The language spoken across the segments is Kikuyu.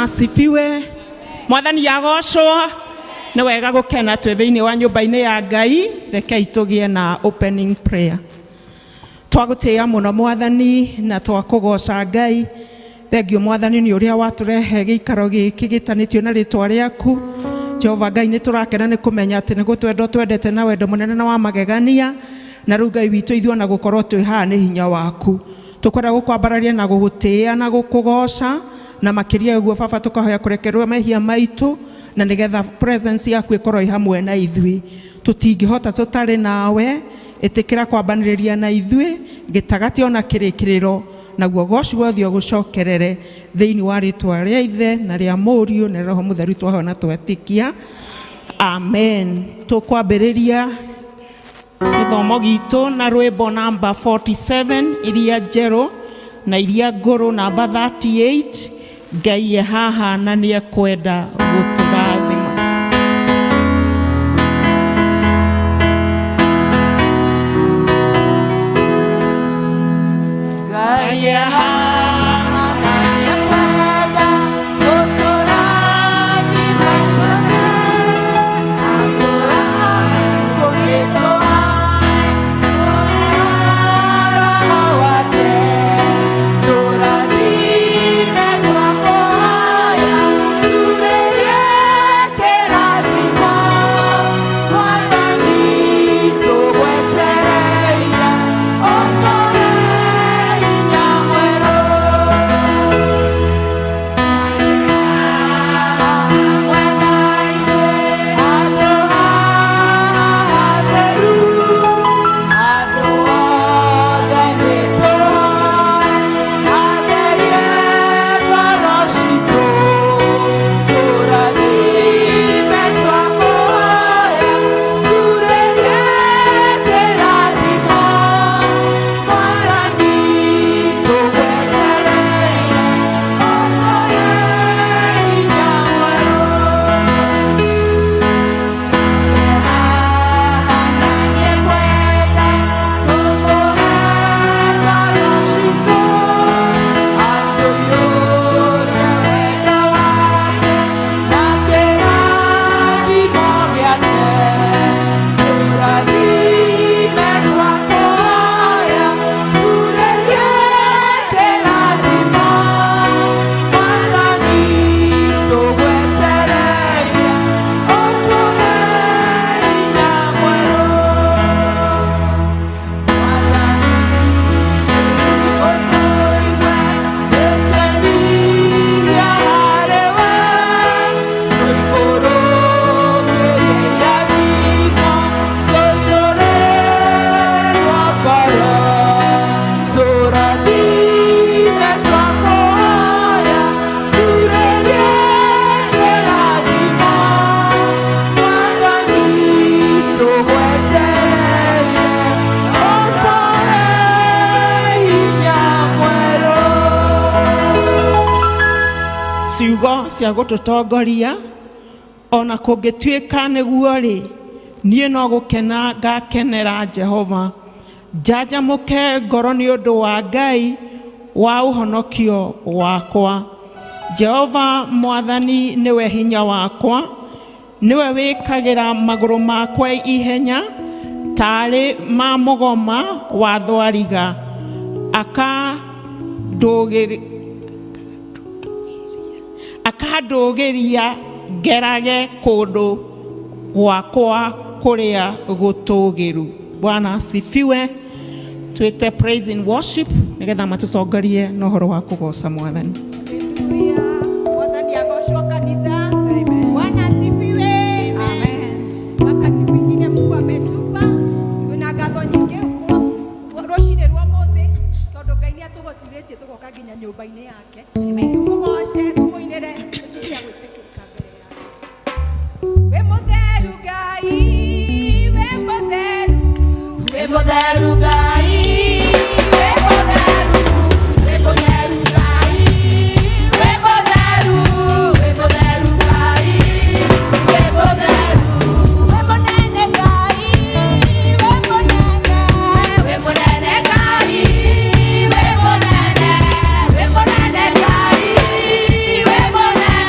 Asifiwe. Mwathani agocwo. Nĩ wega gũkena twĩ thĩinĩ wa nyũmba-inĩ ya Ngai. Rekei tũgĩe na opening prayer. Twagũtĩĩa mũno Mwathani na twakũgoca Ngai. Thengio Mwathani nĩ ũrĩa watũrehe gĩikaro gĩkĩ gĩtanĩtio na rĩtwa rĩaku. Jehova Ngai, nĩ tũrakena nĩ kũmenya atĩ nĩ gũtwenda ũtwendete na wendo mũnene na wa magegania. Na rĩu Ngai witũ, ithuĩ ona gũkorwo twĩ haha nĩ hinya waku. Tũkwenda gũkwambararia na gũgũtĩĩa na gũkũgoca, na makĩria ũguo Baba tũkahoya kũrekerwo mehia maitũ, na nĩgetha presence yaku ĩkorwo ĩ hamwe na ithuĩ. Tũtingĩhota tũtarĩ nawe. Ĩtĩkĩra kwambanĩrĩria na ithuĩ gĩtagati ona kĩrĩkĩrĩro, naguo goci wothe ũgũcokerere thĩinĩ wa rĩtwa rĩa Ithe na rĩa Mũriũ na Roho Mũtheru twahoya na twetĩkia, amen. Tũkwambĩrĩria gĩthomo gitũ na rwĩmbo namba 47, iria njerũ na iria ngũrũ, namba 38, Ngai e haha na nĩ ekwenda gũtũrathima. Ngai e haha na nĩekwenda gũtũrathima. Atũrathitũ nĩtũhae Roho wake. Tũrathime twakũhoya, turĩrie kĩrathimo. Mwathani, tũgwetereire ũtũhe hinya mwerũ. Mwena ithuĩ handũ haha hatheru, andũ othe nĩtũhoe atherie ngoro citũ. Tũrathime twakũhoya, turĩrie kĩrathimo. Mwathani, tũgwetereire ũtũhe hinya mwerũ. Haha na nĩekwenda tũmũhe ngoro citũ, atũiyũrie wendo wake na kĩrathimo gĩake. Tũrathime twakũhoya, turĩrie kĩrathimo. Mwathani, tũgwetereire ũtũhe hinya mwerũ. Mwathani, ũtũigue nĩtwenyihia harĩwe, tũikũrũkĩrie irathimo, tũiyũrĩrwo ngoro. Tũrathime twakũhoya, turĩrie kĩrathimo. Mwathani, tũgwetereire ũtũhe hinya mwerũ. Ciugo cia gũtũtongoria: ona kũngĩtuĩka nĩguo rĩ, niĩ no gũkena ngakenera Jehova, njanjamũke ngoro nĩ ũndũ wa Ngai wa ũhonokio wakwa. Jehova Mwathani nĩwe hinya wakwa, nĩwe wĩkagĩra magũrũ makwa ihenya tarĩ ma mũgoma wa thwariga, akandũgĩria ngerage kũndũ gwakwa kũrĩa gũtũgĩru. Bwana asifiwe. Twĩte praise and worship nĩgetha matũtongorie na ũhoro wa kũgoca Mwathani. Haleluya. Mwathani agocwo, kanitha. Amen. Bwana asifiwe. Amen. Wakati mwingine Mungu ametupa, twĩna ngatho nyingĩ rũcinĩ rwa ũmũthĩ, tondũ Ngai nĩ atũhotithĩtie tũgoka nginya nyũmba-inĩ yake. Tũmũgoce, tũmũinĩre, tũtuĩke a gwĩtĩkĩrĩka mbere yake. Wĩ mũtheru Ngai, wĩ mũtheru. Wĩ mũtheru Ngai, wĩ mũtheru, wĩ mũtheru Ngai, wĩ mũtheru, wĩ mũtheru Ngai, wĩ mũtheru. Wĩ mũnene Ngai, wĩ mũnene. Wĩ mũnene Ngai, wĩ mũnene, wĩ mũnene Ngai, wĩ mũnene,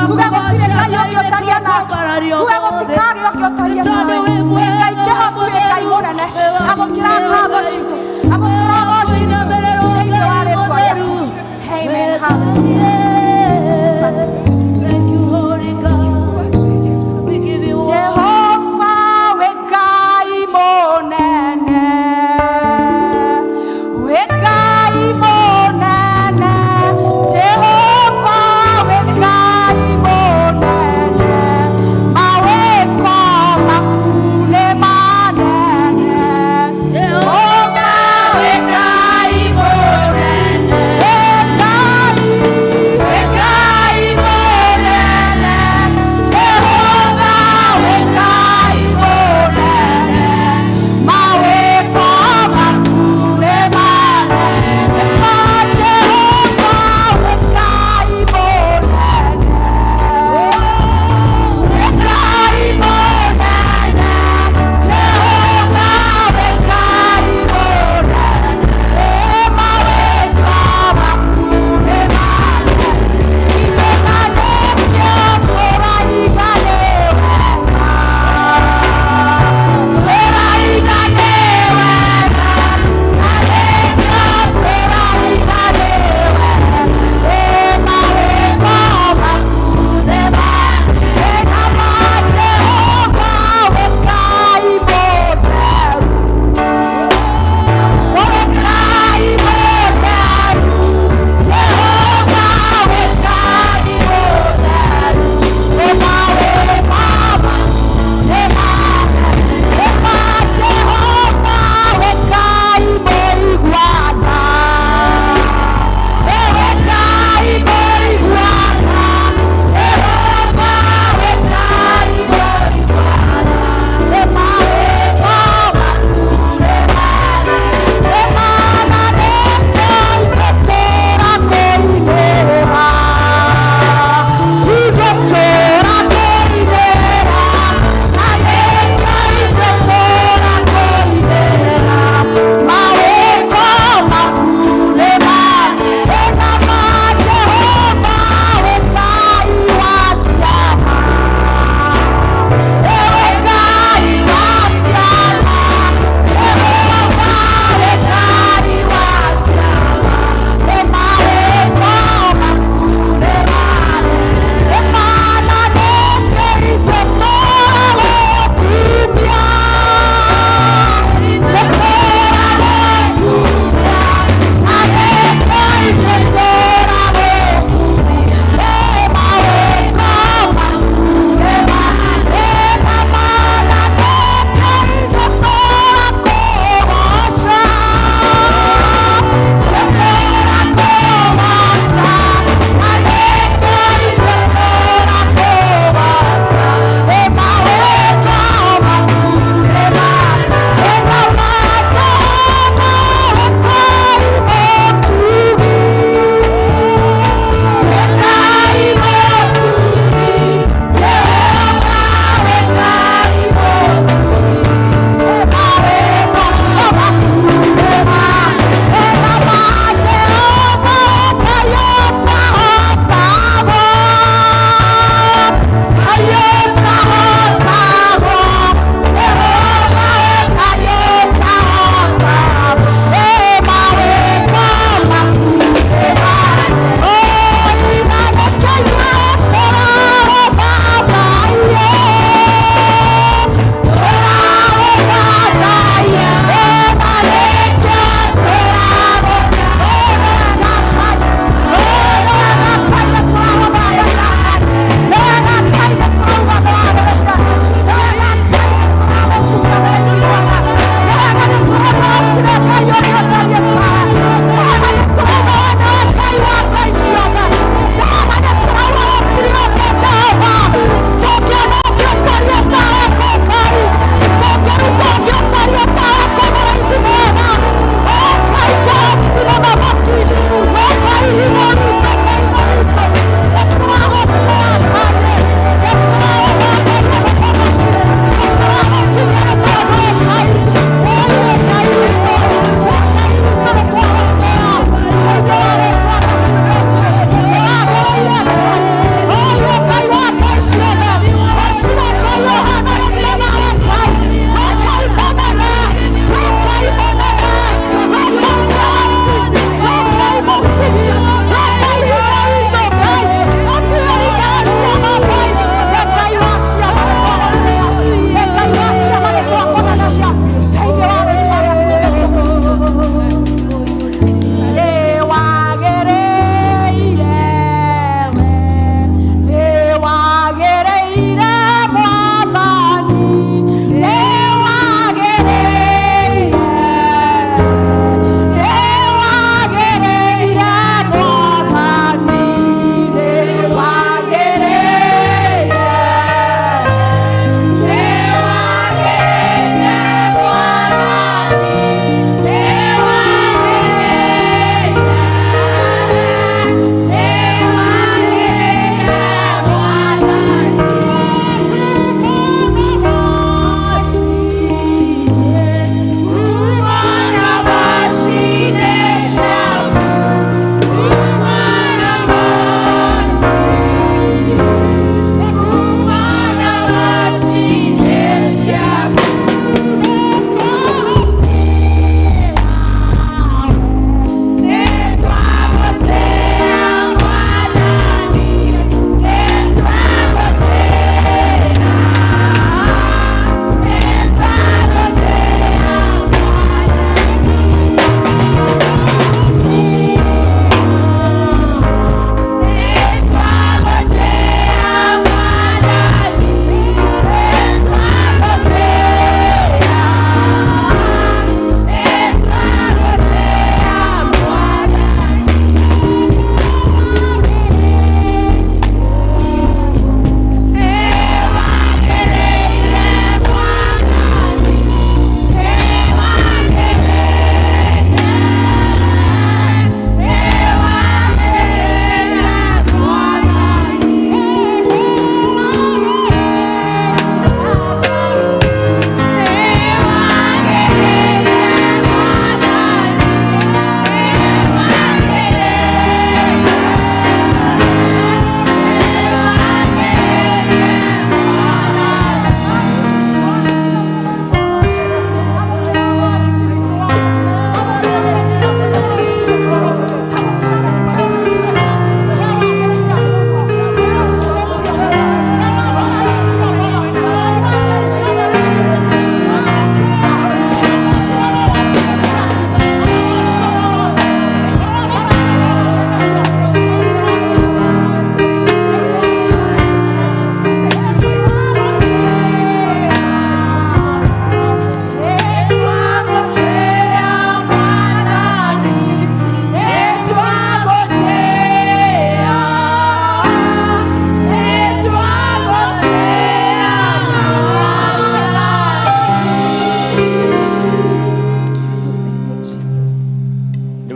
Tuge gũtirĩ Ngai ũngĩ ũtariĩ nake. Tuge gũtikagĩa ũngĩ ũtariĩ nawe. Wĩ Ngai kĩhoti, wĩ Ngai mũnene. Amũkĩra ngatho citũ, amũkĩra ũgoci witũ thĩinĩ wa rĩtwa rĩaku. Amen. Hallelujah. Thank you, Holy God. We give you worship. Jehova wĩ Ngai mũnene, wĩ Ngai mũnene, Jehova wĩ Ngai mũnene.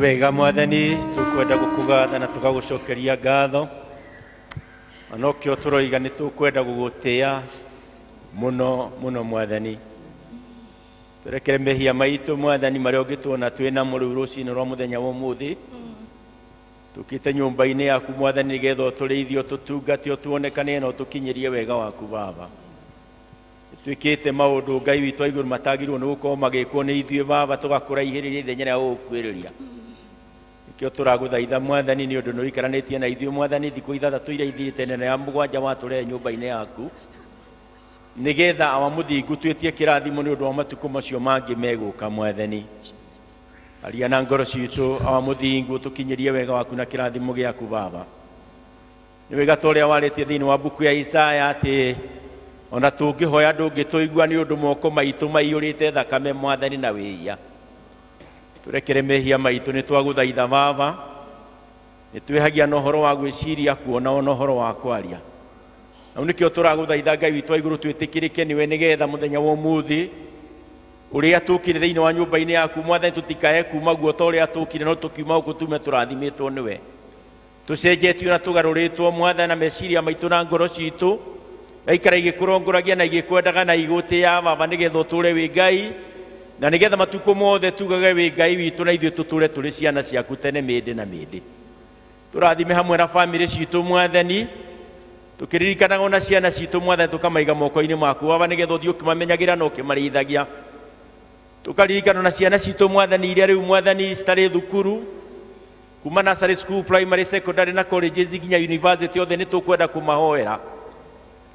Wega Mwathani, tũkwenda gũkũgatha na tũgagũcokeria ngatho, na nokĩo tũroiga nĩ tũkwenda gũgũtĩa mũno mũno Mwathani. Tũrekere mehia maitũ Mwathani marĩa ũngĩtuona twĩ namo rĩu rũcinĩ rwa mũthenya wa ũmũthĩ. Tũkĩte nyũmba-inĩ yaku Mwathani nĩgetha ũtũrĩithie, ũtũtungate, ũtuonekanie na ũtũkinyĩrie wega waku Baba. Twĩkĩte maũndũ Ngai witũ wa igũrũ matagĩrĩirwo nĩ gũkorwo magĩkwo nĩ ithuĩ Baba, tũgakũraihĩrĩria ithenya rĩa gũgũkuhĩrĩria. Nĩkĩo tũragũthaitha Mwathani nĩ ũndũ nĩ ũikaranĩtie na ithuĩ Mwathani thikũ ithathatũ iria ithirĩte nene ya mũgwanja watũrehe nyũmba-inĩ yaku, nĩgetha awa mũthingu twĩtie kĩrathimo nĩ ũndũ wa matukũ macio mangĩ megũka Mwathani. Aria na ngoro citũ awa mũthingu, ũtũkinyĩrie wega waku na kĩrathimo gĩaku Baba. Nĩ wega ta ũrĩa warĩtie thĩinĩ wa mbuku ya Isaya atĩ ona tũngĩhoya ndũngĩtũigua nĩ ũndũ moko maitũ maiyũrĩte thakame Mwathani na wĩia. Tũrekere mehia maitũ, nĩ twagũthaitha Baba. Nĩ twĩhagia na ũhoro wa gwĩciria, kuona ona ũhoro wa kwaria. Na nĩkĩo tũragũthaitha Ngai witũ wa igũrũ twĩtĩkĩrĩke nĩwe nĩgetha mũthenya wa ũmũthĩ ũrĩa tũkire thĩinĩ wa nyũmba-inĩ yaku Mwathani tũtikae kuma guo ta ũrĩa tũkire, no tũkiuma gũkũ tume tũrathimĩtwo nĩwe. Tũcenjetio na tũgarũrĩtwo Mwathani na meciria maitũ na ngoro citũ gaikara igĩkũrongoragia na igĩkwendaga na igũtĩaga Baba, nĩgetha ũtũũre wĩ Ngai na nĩgetha matukũ mothe tugage wĩ Ngai witũ na ithuĩ tũtũũre tũrĩ ciana ciaku tene mĩndĩ na mĩndĩ. Tũrathime hamwe na bamĩrĩ citũ Mwathani, tũkĩririkanaga ona ciana citũ Mwathani, tũkamaiga moko-inĩ maku Baba, nĩgetha ũthiĩ ũkĩmamenyagĩra na ũkĩmarĩithagia. Tũkaririkana na ciana citũ Mwathani iria rĩu Mwathani citarĩ thukuru, kuma nursery school, primary, secondary na colleges nginya university, othe nĩ tũkwenda kũmahoera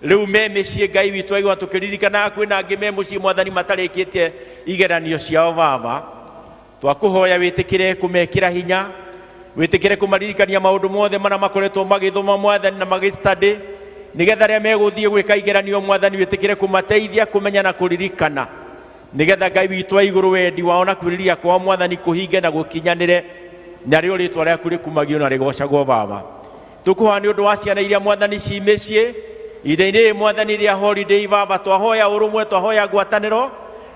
rĩu me mĩciĩ. Ngai witũ aigua tũkĩririkanaga kwĩna angĩ me mũciĩ Mwathani matarĩkĩtie igeranio ciao Baba, twakũhoya wĩtĩkĩre kũmekĩra hinya, wĩtĩkĩre kũmaririkania maũndũ mothe marĩa makoretwo magĩthoma Mwathani na magĩstudy, nĩgetha arĩa megũthiĩ gwĩka igeranio Mwathani wĩtĩkĩre kũmateithia kũmenya na kũririkana, nĩgetha Ngai witũ wa igũrũ wendi wao na kwĩrirĩria kwao Mwathani kũhinge na gũkinyanĩre, narĩo rĩtwa rĩaku rĩkumagio na rĩgocagwo Baba. Tũkũhoya nĩ ũndũ wa ciana iria Mwathani ci mĩciĩ ihinda-inĩ rĩrĩ Mwathani rĩa holiday Baba, twahoya ũrũmwe, twahoya ngwatanĩro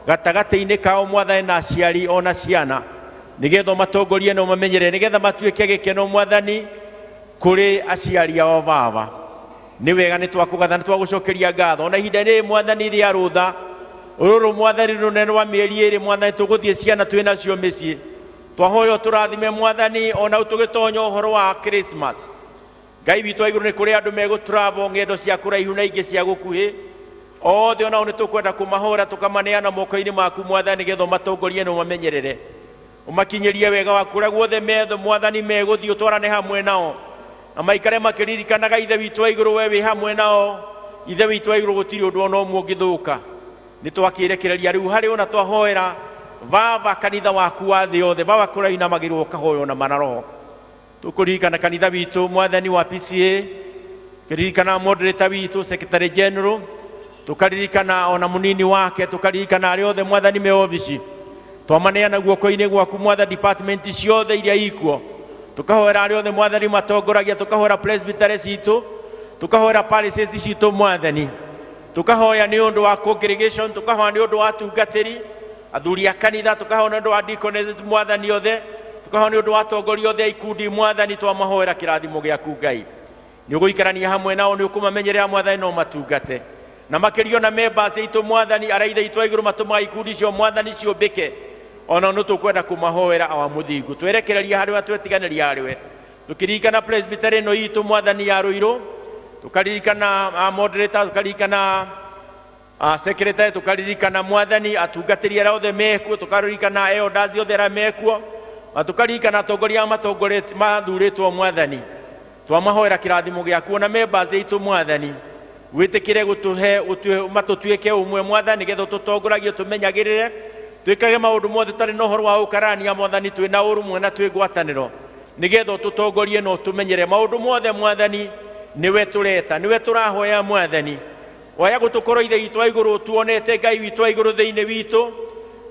gatagatĩ-inĩ kao Mwathani na aciari ona ciana, nĩgetha ũmatongorie na ũmamenyerere, nĩgetha matuĩke gĩkeno Mwathani kũrĩ aciari ao Baba. Nĩ wega, nĩ twakũgatha, nĩ twagũcokeria ngatho. Ona ihinda rĩrĩ Mwathani rĩa rũtha rũrũ Mwathani rũnene rwa mĩeri ĩrĩ Mwathani, tũgũthiĩ ciana twĩ nacio mĩciĩ, twahoya ũtũrathime Mwathani ona tũgĩtonya ũhoro wa Christmas. Ngai witũ wa igũrũ, nĩ kũrĩ andũ megũ travel ng'endo cia kũraihu na ingĩ cia gũkuhĩ, othe onao nĩ tũkwenda kũmahora tũkamaneana moko-inĩ maku Mwathani, nĩgetha ũmatongorie na ũmamenyerere, ũmakinyĩrie wega waku kũrĩa guothe metho Mwathani megũthiĩ, ũtwarane hamwe nao na maikare makĩririkanaga Ithe witũ wa igũrũ, we wĩ hamwe nao. Ithe witũ wa igũrũ, gũtirĩ ũndũ ona ũmwe ũngĩthũka. Nĩ twakĩrekereria rĩu harĩ ona twahoera Baba kanitha waku wa thĩ yothe Baba, kũrĩa inamagĩrwo ũkahoywo na mana roho. Tũkũririkana kanitha witũ Mwathani wa PCA, tũkĩririkana moderator witũ, secretary general, tũkaririkana ona mũnini wake, tũkaririkana arĩa othe Mwathani me obici, twamaneana guoko-inĩ gwaku Mwathani, department ciothe iria ikuo, tũkahoera arĩa othe Mwathani matongoragia, tũkahoera presbytery citũ, tũkahoera parishes citũ Mwathani, tũkahoya nĩ ũndũ wa congregation, tũkahoya nĩ ũndũ wa atungatĩri, athuri a kanitha, tũkahoya nĩ ũndũ wa deaconesses Mwathani othe, tũkahoya nĩ ũndũ wa atongoria othe a ikundi Mwathani, twamahoera kĩrathimo gĩaku Ngai. Nĩ ũgũikarania hamwe nao, nĩ ũkũmamenyerera Mwathani no matungate na makĩria ona members aitũ Mwathani, arĩa Ithe witũ wa igũrũ matũmaga ikundi icio Mwathani ciũmbĩke, ona nĩ tũkwenda kũmahoera awa mũthingu, twerekereria harĩ we, twetiganĩria harĩ we, tũkĩririkana presbytery ĩno itũ Mwathani ya Rũirũ, tũkaririkana moderator, tũkaririkana secretary, tũkaririkana Mwathani atungatĩri arĩa othe mekuo, tũkaririkana elders othe arĩa mekuo, na tũkaririkana atongoria arĩa mathurĩtwo Mwathani, twamahoera kĩrathimo gĩaku ona members aitũ Mwathani, wĩtĩkĩre gũtũhe matũtuĩke ũmwe Mwathani, nĩgetha ũtũtongoragie, tũmenyagĩrĩre, twĩkage maũndũ mothe tũtarĩ na ũhoro wa ũkarania Mwathani, twĩ na ũrũmwe na twĩ ngwatanĩro, nĩgetha ũtũtongorie na ũtũmenyere maũndũ mothe Mwathani. Nĩwe tũreta, nĩwe tũrahoya Mwathani, waya gũtũkorwo Ithe witũ wa igũrũ tuonete Ngai witũ wa igũrũ thĩinĩ witũ.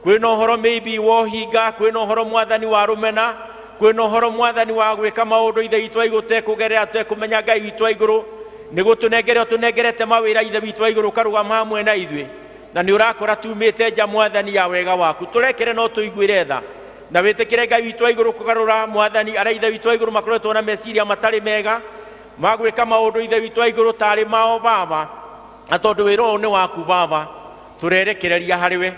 Kwĩna ũhoro maybe wa ũhinga, kwĩna ũhoro Mwathani wa rũmena, kwĩna ũhoro Mwathani wa gwĩka maũndũ Ithe witũ wa igũrũ tekũgerera tekũmenya Ngai witũ wa igũrũ, nĩ gũtũnengere ũtũnengerete mawĩra Ithe witũ wa igũrũ, ũkarũgama hamwe na ithuĩ na nĩ ũrakora tumĩte nja Mwathani ya wega waku. Tũrekere no tũiguĩre tha. Na wĩtĩkĩre Ngai witũ wa igũrũ kũgarũra mwathani arĩa ithe witũ wa igũrũ makoretwo na meciria matarĩ mega ma gwĩka maũndũ ithe witũ wa igũrũ tarĩ mao baba, na tondũ wĩra ũyũ nĩ waku baba, tũrerekereria harĩ we.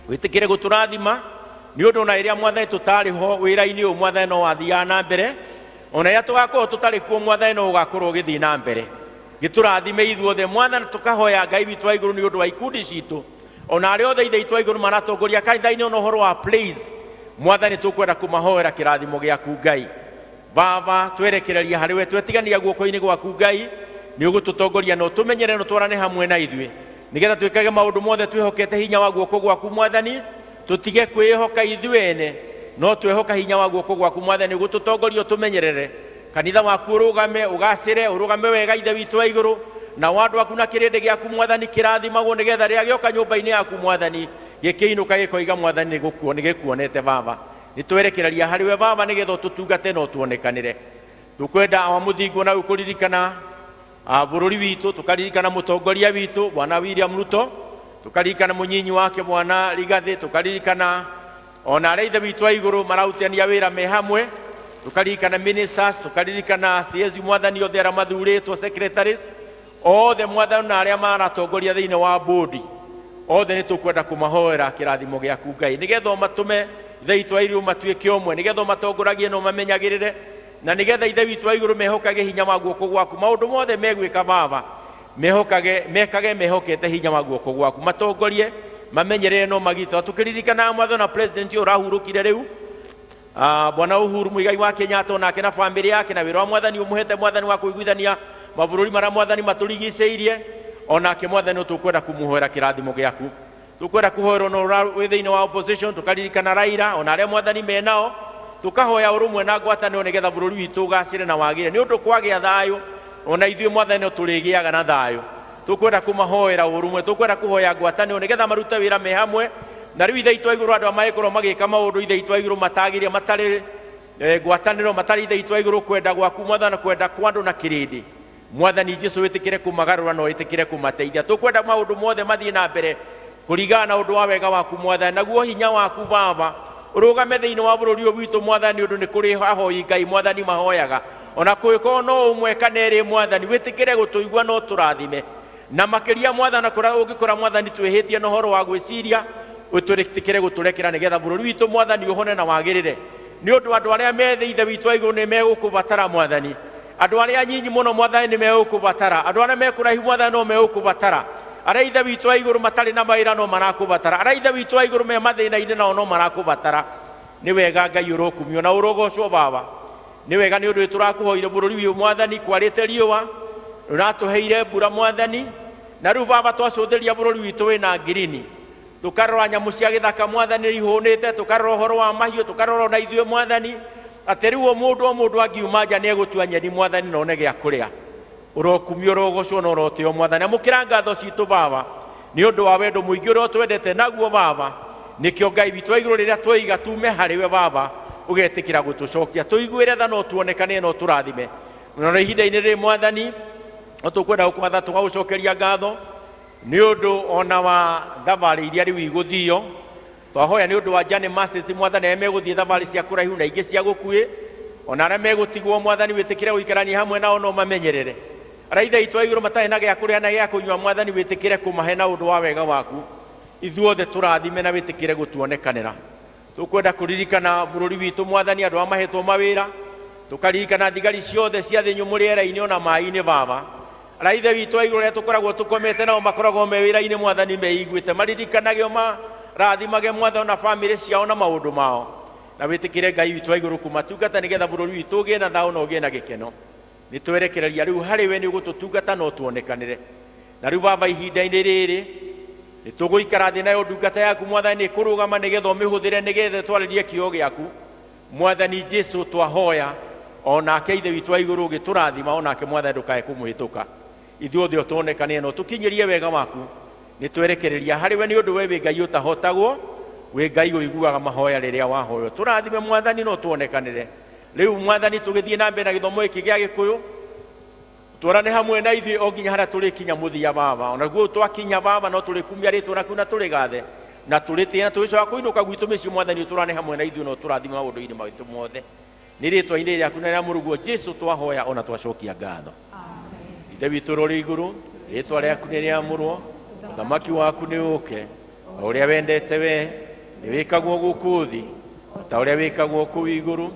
Wĩtĩkĩre gũtũrathima nĩ ũndũ ona rĩrĩa mwathani tũtarĩ ho wĩra-inĩ ũyũ, mwathani no wathiaga na mbere, ona rĩrĩa tũgakorwo tũtarĩ kuo, mwathani no ũgakorwo ũgĩthiĩ na mbere. Gĩtũrathime ithuothe mwathani. Tũkahoya Ngai witũ wa igũrũ nĩ ũndũ wa ikundi citũ, ona arĩa othe ithe witũ wa igũrũ maratongoria kanitha-inĩ, ona ũhoro wa praise, mwathani tũkwenda kũmahoera kĩrathimo gĩaku Ngai. Baba, twerekereria harĩ we, twetigania guoko-inĩ gwaku Ngai, nĩ ũgũtũtongoria na ũtũmenyere na ũtwarane hamwe na ithuĩ, nĩgetha twĩkage maũndũ mothe twĩhokete hinya wa guoko gwaku mwathani. Tũtige kwĩhoka ithuĩ ene, no twehoka hinya wa guoko gwaku mwathani. Ũgũtũtongoria, ũtũmenyerere, kanitha waku ũrũgame, ũgacĩre, ũrũgame wega ithe witũ wa igũrũ, na andũ aku na kĩrĩndĩ gĩaku mwathani kĩrathimagwo, nĩgetha rĩrĩa gĩoka nyũmba-inĩ yaku mwathani gĩkĩinũka gĩkoiga mwathani nĩgĩkuonete baba. Nĩtwerekereria harĩ we baba, nĩgetha ũtũtungate na ũtuonekanĩre. Tũkwenda awa mũthingu na kũririkana bũrũri witũ, tũkaririkana mũtongoria witũ bwana William Ruto, tũkaririkana mũnyinyi wake bwana Rigathĩ, tũkaririkana ona arĩa ithe witũ wa igũrũ mararutania wĩra me hamwe, tũkaririkana ministers, tũkaririkana CS mwathani othe arĩa mathurĩtwo, secretaries othe mwathani, na arĩa maratongoria thĩinĩ wa bodi othe. Nĩ tũkwenda kũmahoera kĩrathimo gĩaku Ngai, nĩgetha ũmatũme ithe witũ wa igũrũ matuĩke ũmwe, nĩgetha ũmatongoragie na ũmamenyagĩrĩre, na nĩgetha ithe witũ wa igũrũ mehokage hinya wa guoko gwaku. Maũndũ mothe megwĩka baba, mehokage, mekage mehokete hinya wa guoko gwaku, matongorie, mamenyerere no magitĩra. Tũkĩririkanaga mwathani na president ũyũ ũrahurũkire rĩu, bwana Uhuru Muigai wa Kenyatta, onake na bamĩrĩ yake, na wĩra wa mwathani ũmũhete mwathani wa kũiguithania mabũrũri marĩa mwathani matũrigicĩirie, onake mwathani tũkwenda kũmũhoera kĩrathimo gĩaku. Tũkwenda kũhoerwo no wĩ thĩinĩ wa opposition, tũkaririkana Raila ona arĩa mwathani menao, tũkahoya ũrũmwe na ngwatanĩro, nĩgetha bũrũri witũ ũgacĩre na wagĩre, nĩ ũndũ kwagĩa thayũ ona ithuĩ mwathani no tũrĩgĩaga na thayũ. Tũkwenda kũmahoera ũrũmwe, tũkwenda kũhoya ngwatanĩro, nĩgetha marute wĩra me hamwe. Na rĩu ithe witũ wa igũrũ, andũ aya magĩkorwo magĩka maũndũ ithe witũ wa igũrũ matagĩrĩire, matarĩ ngwatanĩro, matarĩ ithe witũ wa igũrũ kwenda gwaku mwathani na kwenda kwa andũ na kĩrĩndĩ, mwathani Jesu wĩtĩkĩre kũmagarũra na wĩtĩkĩre kũmateithia. Tũkwenda maũndũ mothe mathiĩ na mbere kũringana na ũndũ wa wega waku mwathani, naguo hinya waku baba ũrũgame thĩinĩ wa bũrũri ũyũ witũ mwathani, ũndũ nĩ kũrĩ ahoi Ngai mwathani mahoyaga, ona kũngĩkorwo no ũmwe kana ĩrĩ, mwathani wĩtĩkĩre gũtũigua no tũrathime na makĩria mwathani. Kũrĩa ũngĩkora mwathani twĩhĩtie na ũhoro wa gwĩciria, ũtwĩtĩkĩre gũtũrekera, nĩgetha bũrũri witũ mwathani ũhone na wagĩrĩre, nĩ ũndũ andũ arĩa me thĩ ithe witũ wa igũrũ nĩ megũkũbatara mwathani, andũ arĩa nyinyi mũno mwathani nĩ megũkũbatara, andũ arĩa me kũraihu mwathani no megũkũbatara, arĩa ithe witũ wa igũrũ matarĩ na mawĩra no marakũbatara, arĩa ithe witũ wa igũrũ me mathĩna-inĩ nao no marakũbatara. Nĩ wega Ngai ũrokumio na ũrogocwo baba. Nĩ wega nĩ ũndũ tũrakũhoire bũrũri ũyũ mwathani kwarĩte riũa, ũratũheire mbura mwathani, na rĩu baba twacũthĩria bũrũri witũ wĩna ngirini, tũkarora nyamũ cia gĩthaka mwathani ihũnĩte, tũkarora ũhoro wa mahiũ, tũkarora ona ithuĩ mwathani, atĩ rĩu o mũndũ o mũndũ angiuma nja nĩ egũtua nyeni mwathani na one gĩa kũrĩa. Ũrokumio, ũrogocwo na ũrotĩo mwathani. Amũkĩra ngatho citũ baba, nĩ ũndũ wa wendo mũingĩ ũrĩa ũtwendete naguo baba. Nĩkĩo Ngai witũ wa igũrũ, rĩrĩa twoiga tume harĩ we baba, ũgetĩkĩra gũtũcokia. Tũiguĩre tha no tuonekane no tũrathime. Na ihinda-inĩ rĩrĩ mwathani no tũkwenda gũkwatha, tũgagũcokeria ngatho nĩ ũndũ ona wa thabarĩ iria rĩu igũthio. Twahoya nĩ ũndũ wa Journey Mercies mwathani, arĩa megũthiĩ thabarĩ cia kũraihu na ingĩ cia gũkuhĩ, ona arĩa megũtigwo mwathani wĩtĩkĩre gũikarania hamwe nao no mamenyerere. Arĩa ithe witũ wa igũrũ matarĩ na gĩa kũrĩa na gĩa kũnyua mwathani wĩtĩkĩre kũmahe na ũndũ wa wega waku. Ithuothe tũrathime na wĩtĩkĩre gũtuonekanĩra. Tũkwenda kũririkana bũrũri witũ mwathani, andũ arĩa mahetwo mawĩra, tũkaririkana thigari ciothe cia thĩ nyũmũ, rĩera-inĩ ona maĩ-inĩ baba. Arĩa ithe witũ wa igũrũ arĩa tũkoragwo tũkomete nao makoragwo me wĩra-inĩ mwathani meiguĩte, maririkanage, marathimage mwathani na bamĩrĩ ciao na maũndũ mao, na wĩtĩkĩre Ngai witũ wa igũrũ kũmatungata, nĩgetha bũrũri witũ ũgĩe na thayũ na ũgĩe na gĩkeno. Nĩ twerekereria rĩu harĩ we, nĩ ũgũtũtungata no tuonekanĩre. Na rĩu baba, ihinda-inĩ rĩrĩ nĩ tũgũikara thĩ, nayo ndungata yaku mwathani nĩ kũrũgama, nĩgetha ũmĩhũthĩre, nĩgetha ĩtwarĩrie kĩo gĩaku mwathani Jesu. Twahoya onake ithe witũ wa igũrũ ũgĩtũrathima, onake mwathani ndũkae kũmũhĩtũka. Ithuothe ũtuonekanie na ũtũkinyĩrie wega waku. Nĩ twerekereria harĩ we, nĩ ũndũ we wĩ Ngai ũtahotagwo, wĩ Ngai ũiguaga mahoya rĩrĩa wahoywo. Tũrathime mwathani no tuonekanĩre. Rĩu mwathani tũgĩthiĩ na mbere na gĩthomo gĩkĩ gĩa Gĩkũyũ, twarane hamwe na ithuĩ o nginya harĩa tũrĩkinya mũthia baba. Onaguo twakinya baba, no tũrĩkumia rĩtwa raku na tũrĩgathe. Na tũrĩtĩe na tũgĩcoka kũinũka gwitũ mĩciĩ Mwathani ũtũrane hamwe na ithuĩ na ũtũrathime maũndũ-inĩ maitũ mothe. Nĩ rĩtwa-inĩ rĩaku na rĩa mũrũguo Jesu twahoya ona twacokia ngatho. Ithe witũ ũrĩ igũrũ, rĩtwa rĩaku nĩ rĩamũrwo, ũthamaki waku nĩ ũke, o ũrĩa wendete we nĩ wĩkagwo gũkũ thĩ o ta ũrĩa wĩkagwo kũu igũrũ.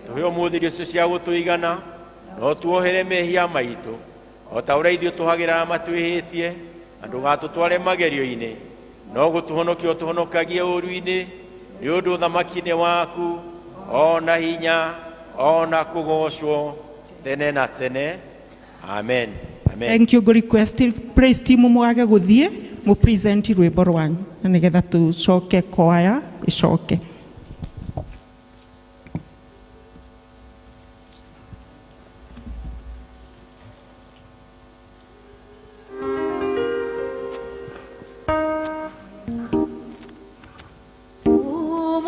Tũhe ũmũthĩ irio icio cia gũtũigana, no tuohere mehia maitũ o ta ũrĩa ithuĩ tũhagĩra arĩa matwĩhĩtie, na ndũgatũtware magerio-inĩ, no gũtũhonokia ũtũhonokagie ũũru-inĩ, nĩ ũndũ ũthamaki nĩ waku, o na hinya, o na kũgoocwo tene na tene. Amen. Amen. Thank you. Go request praise team mwage guthie mu present rwimbo rwanyu na nigetha tucoke kwaya icoke.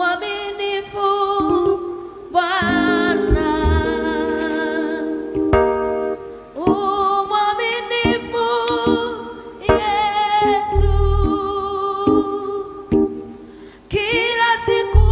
Mwaminifu Bwana, umwaminifu Yesu, kila siku.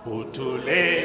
Utulinde.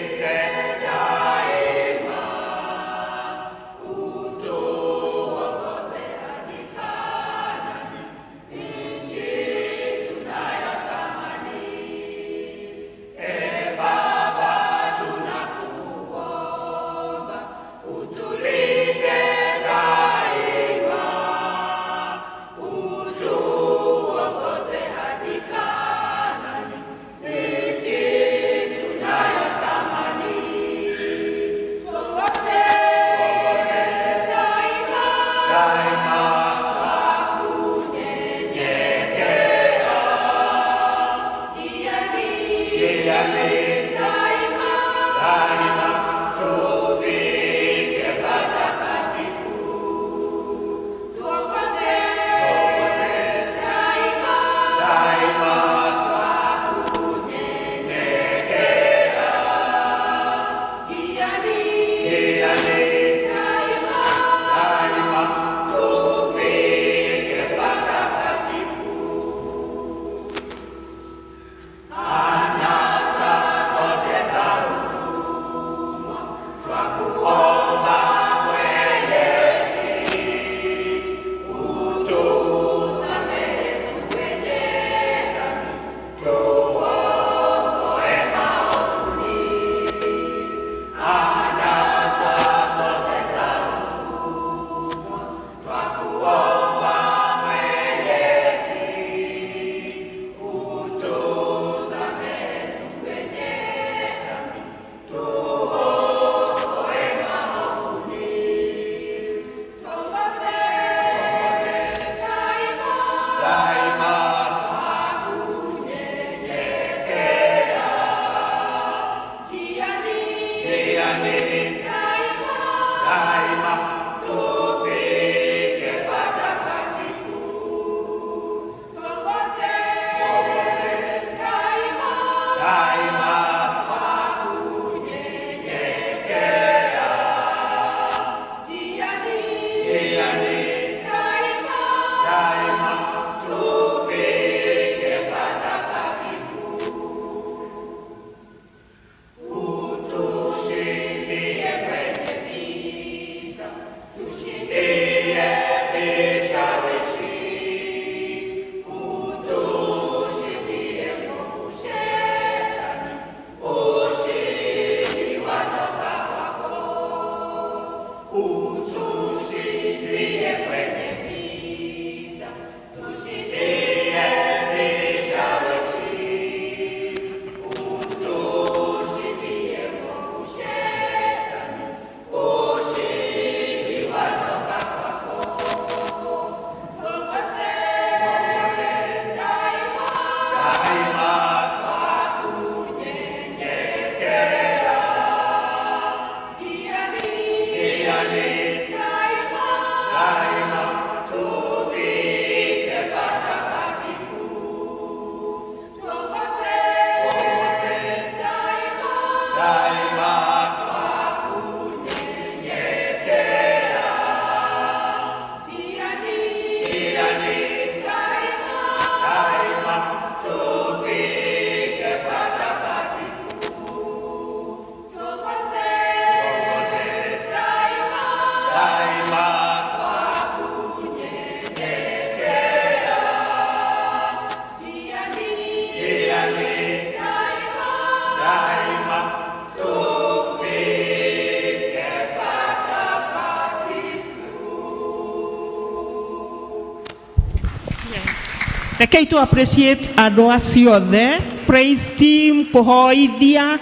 Rekei tu appreciate andũ acio othe, praise team, kũhoithia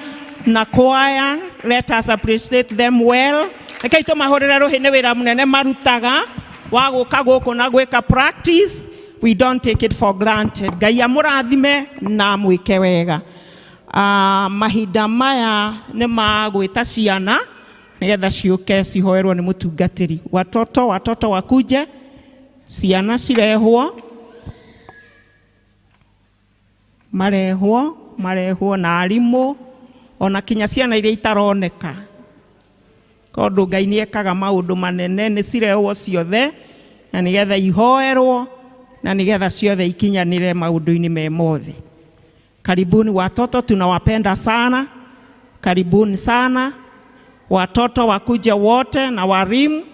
na choir. Let us appreciate them well. Rekei tũmahũrĩre rũhĩ, nĩ wĩra mũnene marutaga wa gũka gũkũ na gwĩka practice. We don't take it for granted. Ngai amũrathime na amwĩke wega. Mahinda maya nĩ ma gwĩta ciana nĩgetha ciũke cihoerwo nĩ mũtungatĩri. Watoto, watoto wakuje, ciana cirehwo, marehwo, marehwo na arimũ, ona kinya ciana iria itaroneka, tondũ Ngai nĩ ekaga maũndũ manene. Nĩ cirehwo ciothe na nĩgetha ihoerwo na nĩgetha ciothe ikinyanĩre maũndũ-inĩ me mothe. Karibuni watoto, tunawapenda sana. Karibuni sana watoto, wakuje wote na walimu,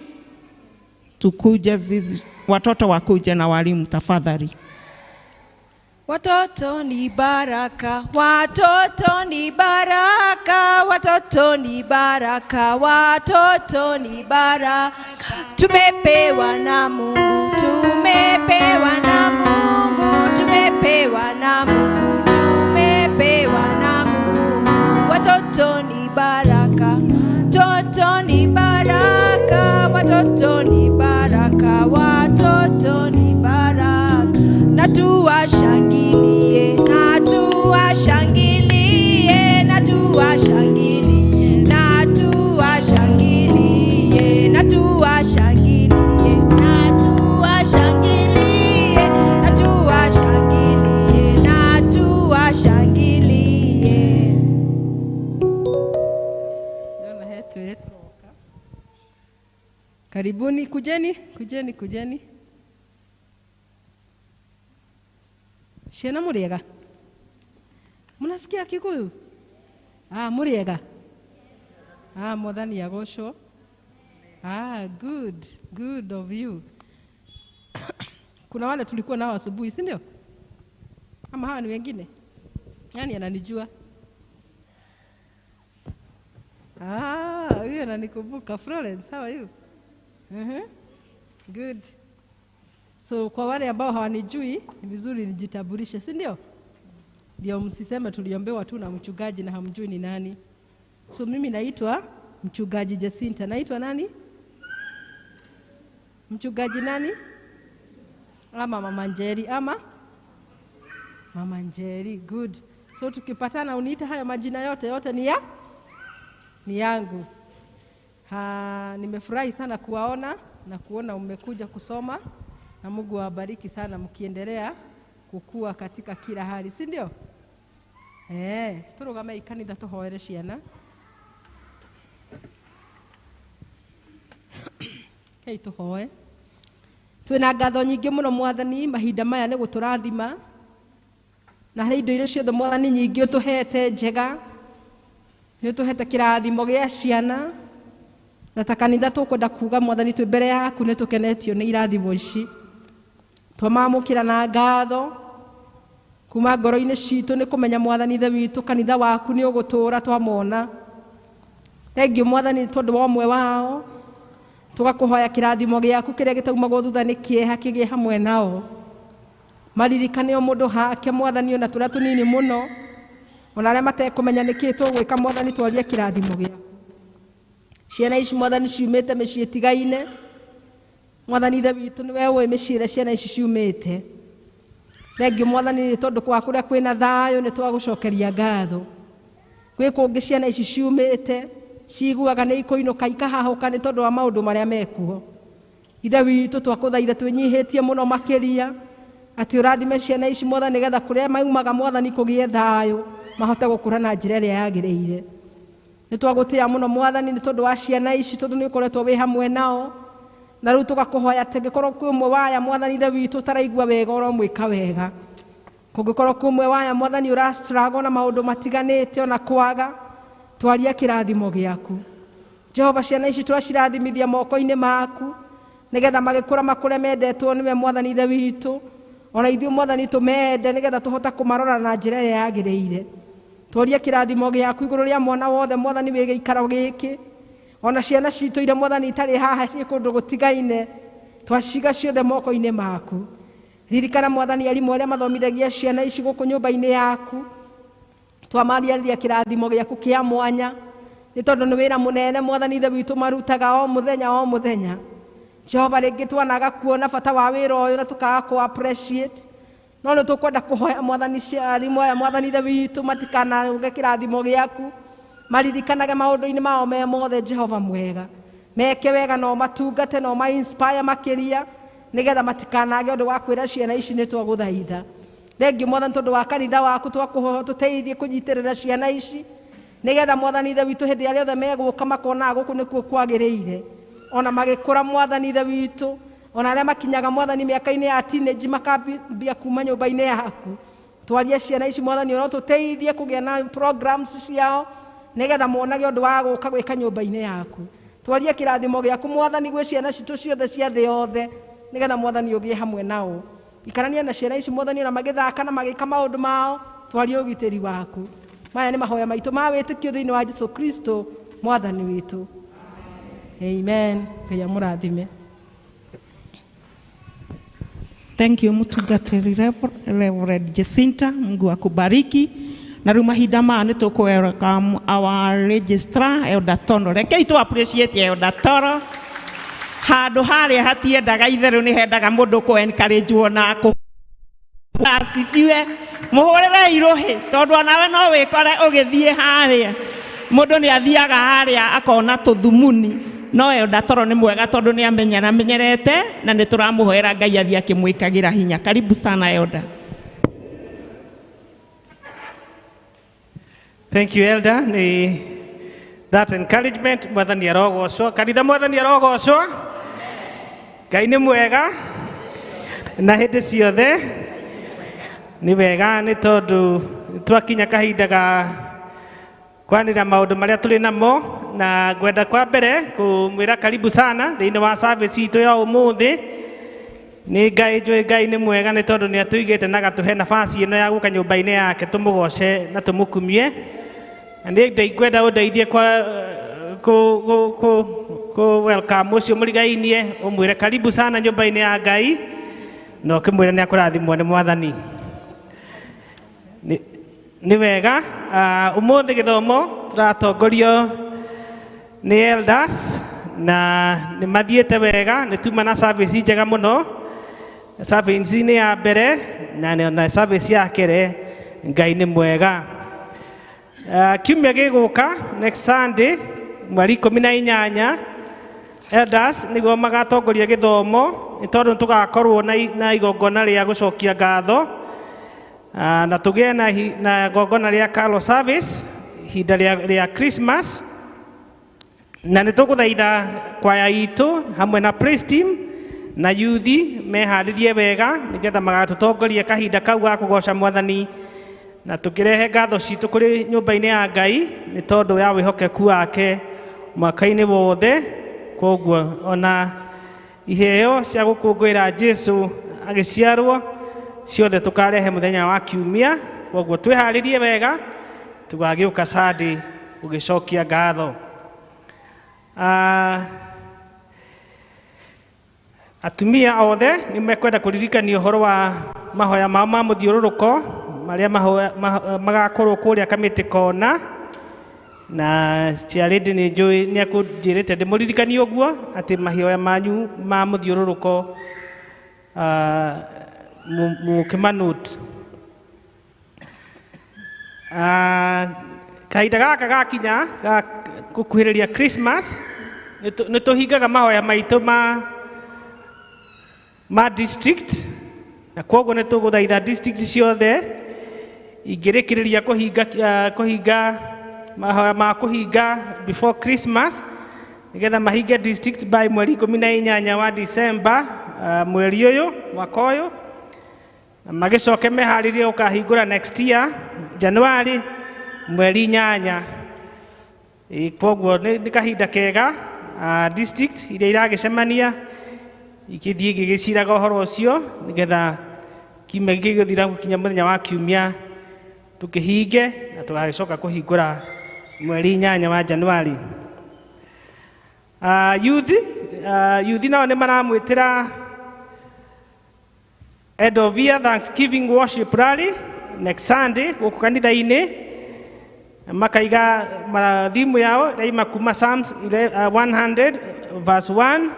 tukuje zizi, watoto wakuje na walimu tafadhali. Watoto ni baraka, watoto ni baraka, watoto ni baraka, watoto ni baraka. Tumepewa na Mungu, tumepewa na Mungu, tumepewa na Mungu, tumepewa na Mungu. Watoto ni baraka, watoto ni baraka, watoto ni baraka, watoto ni baraka. Na tuwashangilie, na tuwashangilie, na tuwashangilie, na tuwashangilie, na tuwashangilie, na tuwashangilie, na tuwashangilie, na tuwashangilie. Ndona he twĩrĩ tũroka. Karibuni, kujeni, kujeni, kujeni. Ciana, mũrĩega? Mnasikia Kikuyu? Ah, mũrĩega? Ah, Mwathani agocwo. Ah, good, good of you. Kuna wale tulikuwa nao asubuhi, si ndio? Ama hawa ni wengine? Nani ananijua? Ah, huyu ananikumbuka. Florence, how are you? Good. So kwa wale ambao hawanijui, ni vizuri nijitambulishe, si ndio? Ndio msiseme tuliombewa tu na mchungaji na hamjui ni nani. So mimi naitwa Mchungaji Jacinta. Naitwa nani? Mchungaji nani? Ama Mama Njeri ama Mama Njeri. Good. So tukipatana uniita hayo majina yote, yote ni yangu. Ha, nimefurahi sana kuwaona na kuona umekuja kusoma, na Mungu awabariki sana mkiendelea kukua katika kila hali, si ndio? Eh, turugame ikanitha tuhoere ciana. Kei tuhoe. Twina ngatho nyingĩ mũno Mwathani, mahinda maya nĩ gũtũrathima na harĩ indo iria ciothe Mwathani nyingĩ ũtũhete njega, nĩ ũtũhete kĩrathimo gĩa ciana, na ta kanitha tũkwenda kuga Mwathani twĩ mbere yaku nĩ tũkenetio nĩ irathimo ici. Twamamũkĩra na ngatho kuma ngoro-inĩ citũ nĩ kũmenya Mwathani Ithe witũ kanitha waku nĩ ũgũtũra twamona. Thengiũ Mwathani tondũ wa ũmwe wao, tũgakũhoya kĩrathimo gĩaku kĩrĩa gĩtaumagwo thutha nĩ kĩeha kĩgĩe hamwe nao. Maririkane o mũndũ hake Mwathani, ona tũrĩa tũnini mũno, ona arĩa matekũmenya nĩkĩĩ tũgwĩka Mwathani, twarie kĩrathimo gĩaku. Ciana ici Mwathani ciumĩte mĩciĩ ĩtigaine. Mwathani Ithe witũ nĩwe ũĩ mĩciĩ ĩrĩa ciana ici ciumĩte. Thengiũ Mwathani nĩ tondũ kwa kũrĩa kwĩna thayũ nĩ twagũcokeria ngatho. Gwĩ kũngĩ ciana ici ciumĩte ciguaga nĩ ikũinũka ikahahũka nĩ tondũ wa maũndũ marĩa mekuo. Ithe witũ twakũthaitha twĩnyihĩtie mũno makĩria atĩ ũrathime ciana ici Mwathani, nĩgetha kũrĩa maumaga Mwathani kũgĩe thayũ, mahote gũkũra na njĩra ĩrĩa yagĩrĩire. Nĩ twagũtĩĩa mũno Mwathani nĩ tondũ wa ciana ici, tondũ nĩ ũkoretwo wĩ hamwe nao, na rĩu tũgakũhoya atĩ angĩkorwo kwĩ ũmwe waya Mwathani Ithe witũ ũtaraigua wega, ũromwĩka wega. Kũngĩkorwo kwĩ ũmwe waya Mwathani ũra struggle na maũndũ matiganĩte ona kwaga, twaria kĩrathimo gĩaku. Jehova, ciana ici twacirathimithia moko-inĩ maku nĩgetha magĩkũra makũre mendetwo nĩwe Mwathani Ithe witũ, ona ithuĩ Mwathani tũmende nĩgetha tũhote kũmarora na njĩra ĩrĩa yagĩrĩire. Twaria kĩrathimo gĩaku igũrũ rĩa mwana wothe Mwathani wĩ gĩikaro gĩkĩ, ona ciana citũ iria Mwathani itarĩ haha ciĩ kũndũ gũtigaine, twaciga ciothe moko-inĩ maku. Ririkana Mwathani arimũ arĩa mathomithagia ciana ici gũkũ nyũmba-inĩ yaku. Twamariarĩria kĩrathimo gĩaku kĩa mwanya, nĩ tondũ nĩ wĩra mũnene Mwathani Ithe witũ marutaga o mũthenya o mũthenya. Jehova, rĩngĩ twanaga kuona bata wa wĩra ũyũ na tũkaga kũ appreciate, no nĩ tũkwenda kũhoya Mwathani arimũ aya, Mwathani Ithe witũ, matikanarũge kĩrathimo gĩaku, maririkanage maũndũ-inĩ mao me mothe. Jehova mwega, meke wega no matungate no ma inspire makĩria, nĩgetha matikanage ũndũ wa kwĩra ciana ici. Nĩ twagũthaitha thengiũ Mwathani, tondũ wa kanitha waku, twakũhoya tũteithie kũnyitĩrĩra ciana ici, nĩgetha Mwathani Ithe witũ, hĩndĩ ĩrĩa rĩothe megũka makonaga gũkũ nĩkuo kwagĩrĩire. Ona magĩkũra, Mwathani Ithe witũ, ona arĩa makinyaga, Mwathani, mĩaka-inĩ ya teenage, makambia kuma nyũmba-inĩ yaku. Twarie ciana ici, Mwathani, ona tũteithie kũgĩa na programs ciao, nĩgetha monage ũndũ wa gũka gwĩka nyũmba-inĩ yaku. Twarie kĩrathimo gĩaku, Mwathani, gwĩ ciana citũ ciothe cia thĩ yothe, nĩgetha Mwathani ũgĩe hamwe nao. Ikarania na ciana ici, Mwathani, ona magĩthaka na magĩka maũndũ mao, twarie ũgitĩri waku. Maya nĩ mahoya maitũ ma wĩtĩkio thĩinĩ wa Jesu Kristo Mwathani witũ, amen. Ngai amũrathime. Thank you, Mtungatiri Reverend Jacinta. Mungu akubariki. Na rĩu mahinda maya nĩ tũkũ welcome our registrar, Elder Tono. Rekei tu appreciate Elder Toro. Handũ harĩa hatiendaga itherũ, nĩ hendaga mũndũ kũ encourage na kũ asifiwe. Mũhũrĩre irũhĩ, tondũ onawe no wĩkore ũgĩthiĩ harĩa. Mũndũ nĩ athiaga harĩa akona tũthumuni, no Elder Toro nĩ mwega, tondũ nĩ amenyera amenyerete, na nĩ tũramũhoera Ngai athiĩ akĩmwĩkagĩra hinya. Karibu sana, Elder. Thank you, Elder. Ni that encouragement. Mwathani arogocwo. Kanitha, Mwathani arogocwo. Ngai nĩ mwega na hĩndĩ ciothe. Nĩ wega, nĩ tondũ twakinya kahinda ga kwanĩra maũndũ marĩa tũrĩ namo, na ngwenda kwa mbere kũmwĩra karibu sana thĩinĩ wa service itũ ya ũmũthĩ. Nĩ Ngai njũĩ Ngai nĩ mwega, nĩ tondũ nĩ atũigĩte na agatũhe nafasi ĩno ya gũka nyũmba-inĩ yake tũmũgoce na tũmũkumie. Na nĩ ngwenda ũndeithie kwa kũ kũ kũ kũ welcome ũcio mũrigainie, ũmwĩre karibu sana nyũmba-inĩ ya Ngai, na ũkĩmwĩre nĩ akũrathimwo nĩ Mwathani. Nĩ wega. Ũmũthĩ gĩthomo tũratongorio nĩ elders, na nĩ mathiĩte wega. Nĩ tuma na service njega mũno, service-inĩ ya mbere na service ya kerĩ. Ngai nĩ mwega. Kiumia gĩgũka, next Sunday, mweri 18, elders nĩguo magatongoria gĩthomo, nĩ tondũ nĩ tũgakorwo na igongona rĩa gũcokia ngatho, na tũgĩe na igongona rĩa carol service ihinda rĩa Christmas. Na nĩ tũgũthaitha kwaya itũ hamwe na praise team na yuthi meharĩrie wega, nĩgetha magatũtongoria kahinda kau ga kũgoca Mwathani na tũkĩrehe ngatho citũ kũrĩ nyũmba-inĩ ya Ngai, nĩ tondũ ya wĩhokeku wake mwaka-inĩ wothe. Koguo ona iheo cia gũkũngũĩra Jesu agĩciarwo ciothe tũkarehe mũthenya wa kiumia. Koguo twĩharĩrie wega, tũgagĩũka Sunday gũgĩcokia ngatho. Atumia othe nĩ mekwenda kũririkania ũhoro wa mahoya mao ma mũthiũrũrũko marĩa magakorwo kũrĩa Kamĩtĩ Kona, na ciarĩndĩ nĩ njũĩ nĩ akũnjĩrĩte ndĩmũririkanie ũguo, atĩ mahoya manyu ma mũthiũrũrũko mũkĩmanote. Kahinda gaka gakinya ga gũkuhĩrĩria Christmas, nĩ tũhingaga mahoya maitũ ma district, na koguo nĩ tũgũthaitha district ciothe ingĩrĩkĩrĩria kũhinga mahoya ma kũhinga before Christmas, nĩgetha mahinge district by mweri 18 wa December, mweri ũyũ, mwaka ũyũ, na magĩcoke meharĩrie gũkahingũra next year January mweri 8. Koguo nĩ kahinda kega, district iria iragĩcemania ikĩthiĩ igĩgĩciraga ũhoro ũcio, nĩgetha kiumia gĩgĩthira gũkinya mũthenya wa kiumia tũkĩhinge, na tũgagĩcoka kũhingũra mweri 8 wa January. Youth nao nĩ maramwĩtĩra. End of year Thanksgiving worship rally next Sunday gũkũ kanitha-inĩ. Makaiga mathimu yao raima kuma Psalms 100 verse 1,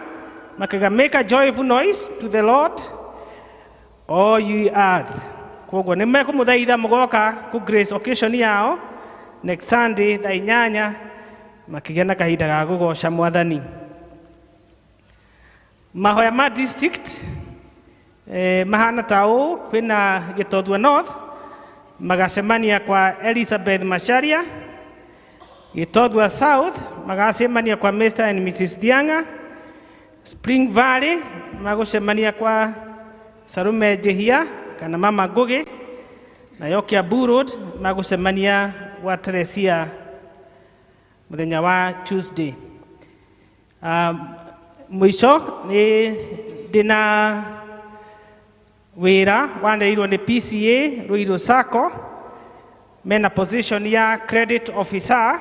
makaiga, "Make a joyful noise to the Lord, all ye earth." Koguo nĩ mekũmũthaitha mũgoka ku grace occasion yao next Sunday thaa 8, makĩgĩa na kahinda ga gũgoca Mwathani. Mahoya ma district mahana ta ũũ: kwĩna Gĩtothua North magacemania kwa Elizabeth Macharia, Gĩtothua South magacemania kwa Mr and Mrs Thianga, Spring Valley magũcemania kwa Sarume Njihia kana Mama Ngugi, nayo Kiambu Road magũcemania gwa Teresia mũthenya wa Tuesday. Mũico nĩ ndĩna wĩra wanĩrĩirwo nĩ PCA Ruiru Sacco, mena position ya credit officer,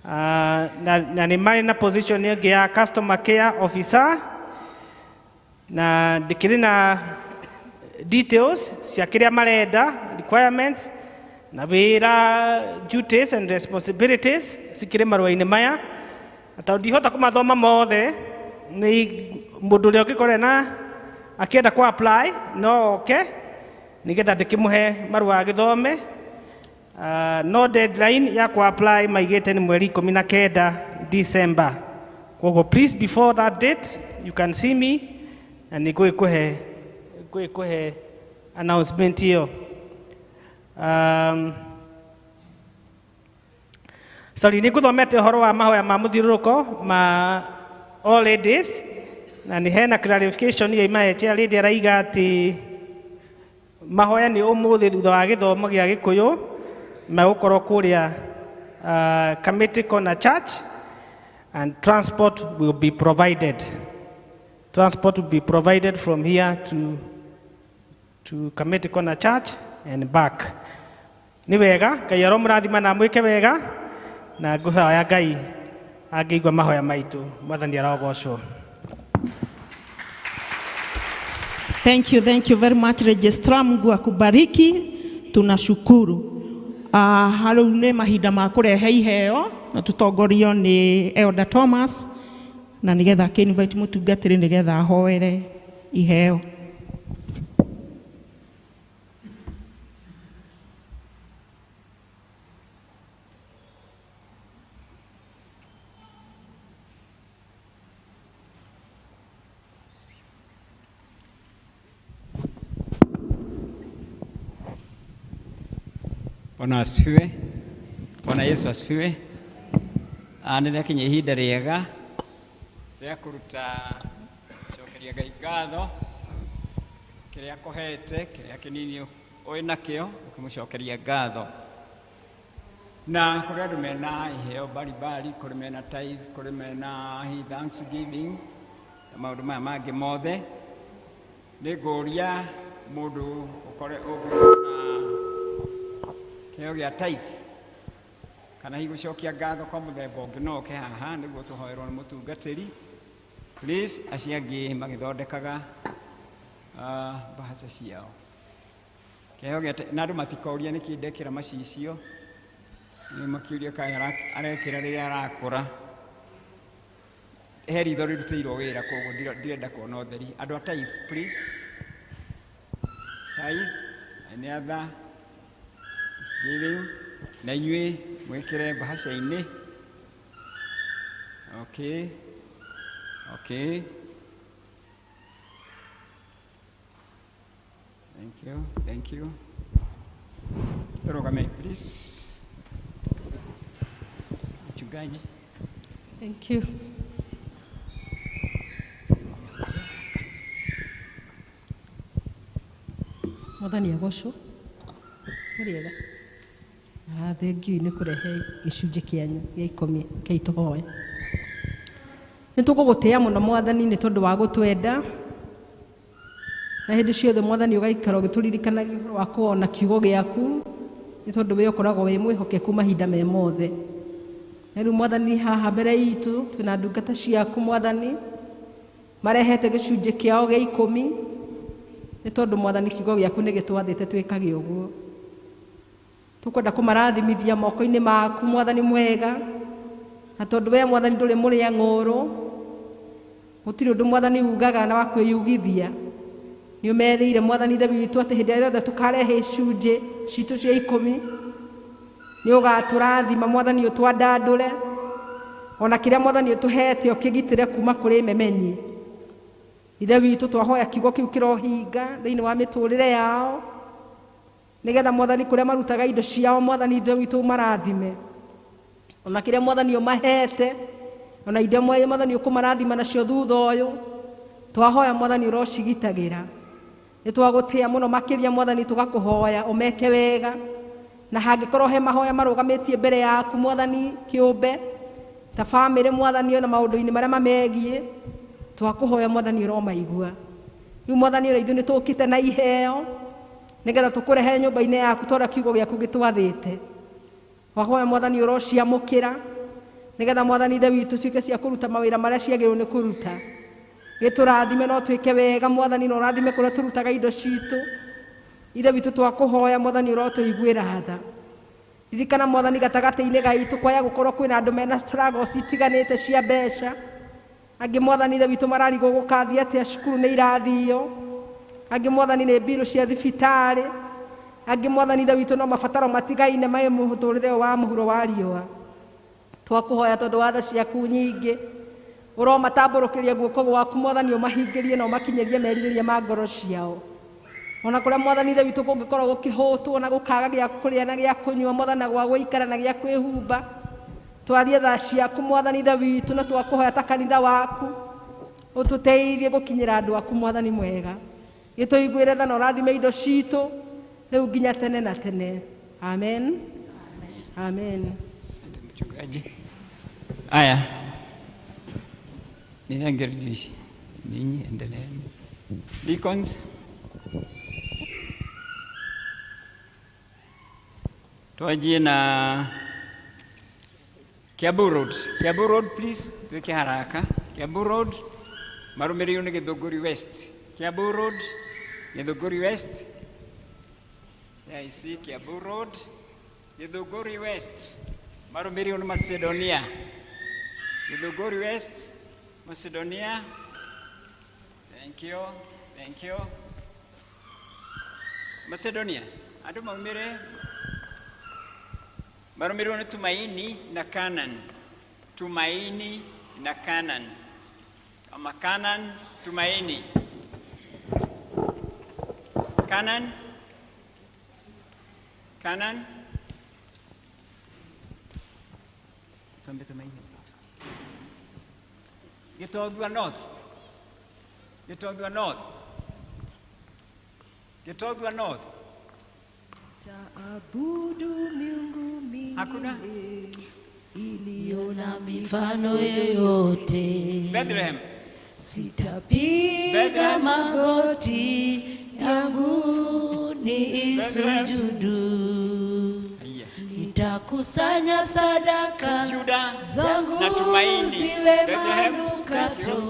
na nĩ marĩ na position ĩngĩ ya customer care officer, na ndĩkĩrĩ na details cia kĩrĩa marenda, requirements na wĩra, duties and responsibilities cikĩrĩ marũa-inĩ maya, na tondũ ndihota kũmathoma mothe, nĩ mũndũ ũrĩa ũngĩkorwo na akĩenda ku apply no oke nĩgetha ndĩkĩmũhe marũa agĩthome. No deadline ya ku apply maigĩte nĩ mweri 19 December. Koguo please, before that date you can see me na nĩ ngũgĩkũhe announcement ĩyo. Sorry, nĩ ngũthomete ũhoro wa mahoya ma mũthiũrũrũko ma all ladies, na nĩ hena clarification yaima he chair lady, araiga atĩ mahoya nĩ ũmũthĩ thutha wa gĩthomo gĩa Gĩkũyũ, megũkorwo kũrĩa Kamiti Corner Church, and transport will be provided. Transport will be provided from here to Kamiti Corner Church and back. Nĩ wega, Ngai aromũrathima na amwĩke wega, na ngũhoya Ngai angĩigua mahoya maitũ. Mwathani arogocwo. Thank you, thank you very much, Registrar. Mungu akubariki. Tunashukuru. Rĩu nĩ mahinda ma kũrehe iheo na tũtongorio nĩ Elder Thomas na nĩgetha akĩ-invite mũtungatĩri nĩgetha ahoere iheo. Bwana asifiwe. Bwana Yesu asifiwe. Nĩ rĩakinya ihinda rĩega rĩa kũruta cokeria Ngai ngatho kĩrĩa kũhete, kĩrĩa kĩnini ũrĩ nakĩo, ũkĩmũcokeria ngatho. Na kũrĩ andũ mena iheo mbalimbali, kũrĩ mena tithe, kũrĩ mena thanksgiving na maũndũ maya mangĩ mothe. Nĩ ngũria mũndũ ũkore ũngĩkorwo na kĩheo gĩa tithe kana hihi gũcokia ngatho kwa mũthemba ũngĩ, no oke haha nĩguo tũhoerwo nĩ mũtungatĩri. Please, acio angĩ magĩthondekaga mbahaca ciao. Kĩheo gĩa na andũ matikoria nĩkĩ ndekĩra macicio, nĩ makĩũria kaĩ arekĩra rĩrĩa arakũra. He ritho rĩrutĩirwo wĩra, koguo ndirenda kuona ũtheri. Andũ a tithe, please. Tithe, any other thanksgiving, na inyuĩ mwĩkĩre mbahaca-inĩ. Okay. Thank you, thank you. Tũrũgame, please. Mchungaji. Thank you. Mwathani agocwo. Nĩ rĩega na thengiũ nĩ kũrehe gĩcunjĩ kĩanyu gĩa 10. Kei tũhoe. Nĩ tũgũgũtĩĩa mũno, Mwathani, nĩ tondũ wa gũtwenda na hĩndĩ ciothe. Mwathani, ũgaikara ũgĩtũririkanagia ũhoro wa kuona kiugo gĩaku, nĩ tondũ we ũkoragwo wĩ mwĩhokeku mahinda me mothe. Na rĩu, Mwathani, haha mbere itũ twĩna ndungata ciaku, Mwathani, marehete gĩcunjĩ kĩao gĩa 10. Nĩ tondũ Mwathani kiugo gĩaku nĩ gĩtwathĩte twĩkage ũguo. Tũkwenda kũmarathimithia moko-inĩ maku Mwathani mwega, na tondũ we Mwathani ndũrĩ mũrĩa ng'ũrũ, gũtirĩ ũndũ Mwathani ugaga na wa kwĩyugithia. Nĩ ũmerĩire Mwathani Ithe witũ atĩ hĩndĩ ĩrĩa yothe tũkarehe icunjĩ citũ cia 10 nĩ ũgatũrathima Mwathani, ũtwandandũre ona kĩrĩa Mwathani ũtũhete ũkĩgitĩre kuma kũrĩ memenyi. Ithe witũ twahoya kiugo kĩu kĩrohinga thĩinĩ wa mĩtũrĩre yao, nĩgetha Mwathani kũrĩa marutaga indo ciao Mwathani Ithe witũ ũmarathime, ona kĩrĩa Mwathani ũmahete, ona indo Mwathani ũkũmarathima nacio thutha ũyũ, twahoya Mwathani ũrocigitagĩra. Nĩ twagũtĩa mũno makĩria Mwathani, tũgakũhoya ũmeke wega, na hangĩkorwo he mahoya marũgamĩtie mbere yaku Mwathani kĩũmbe ta bamĩrĩ Mwathani, ona maũndũ-inĩ marĩa mamegiĩ, twakũhoya Mwathani ũromaigua. Rĩu Mwathani ũrĩa ithuĩ nĩ tũkĩte na iheo nĩgetha tũkũrehe nyũmba-inĩ yaku tondũ kiugo gĩaku gĩtwathĩte. Wahoya Mwathani ũrociamũkĩra nĩgetha Mwathani Ithe witũ tuĩke cia kũruta mawĩra marĩa ciagĩrĩirwo nĩ kũruta. Gĩtũrathime no twĩke wega Mwathani, na ũrathime kũrĩa tũrutaga indo citũ. Ithe witũ twakũhoya Mwathani ũrotũiguĩra tha. Ririkana Mwathani gatagatĩ-inĩ gaitũ kwaya gũkorwo kwĩna andũ mena struggles itiganĩte cia mbeca. Angĩ Mwathani Ithe witũ mararigwo gũkathiĩ atĩa, cukuru nĩ irathio. Angĩ Mwathani nĩ mbirũ cia thibitarĩ. Angĩ Mwathani Ithe witũ no mabataro matigaine mai mũtũrĩre ũyũ wa mũhuro wa riũa. Twakũhoya tondũ wa tha ciaku nyingĩ, ũromatambũrũkĩria guoko gwaku Mwathani, ũmahingĩrie na ũmakinyĩrie merirĩria ma ngoro ciao. Ona kũrĩa Mwathani Ithe witũ kũngĩkorwo gũkĩhũtwo na gũkaga gĩa kũrĩa na gĩa kũnyua Mwathani, na gwa gũikara na gĩa kwĩhumba, twarie tha ciaku Mwathani Ithe witũ, na twakũhoya ta kanitha waku ũtũteithie gũkinyĩra andũ aku Mwathani mwega. Gĩtũiguĩre tha na ũrathime indo citũ rĩu nginya tene na tene. Amen. Amen. Asante mchungaji. Aya, ninengererio ici, ninyi endeleeni. Deacons, twanjie na Kiambu Road. Kiambu Road please, twĩke haraka. Kiambu Road marũmĩrĩirwo nĩ Gĩthũngũri West. Kiambu Road, Gĩthũngũri West. There I see Kiambu Road, Gĩthũngũri West marũmĩrĩirwo nĩ Macedonia. Gĩthũngũri West, Macedonia. Thank you, thank you. Macedonia, andũ maumĩre marũmĩrĩirwo nĩ Tumaini na Canaan. Tumaini na Canaan. Ama Canaan, Tumaini. Canaan, Canaan. Tuambe Tumaini. Gĩtongua North. Gĩtongua North. Gĩtongua North. Taabudu miungu mingine Hakuna? iliyo na mifano yoyote. Bethlehem. Sitapiga Bethlehem. magoti yangu ni isujudu. Haya. Nitakusanya sadaka Juda zangu na Tumaini. ziwe Bethlehem. manukato.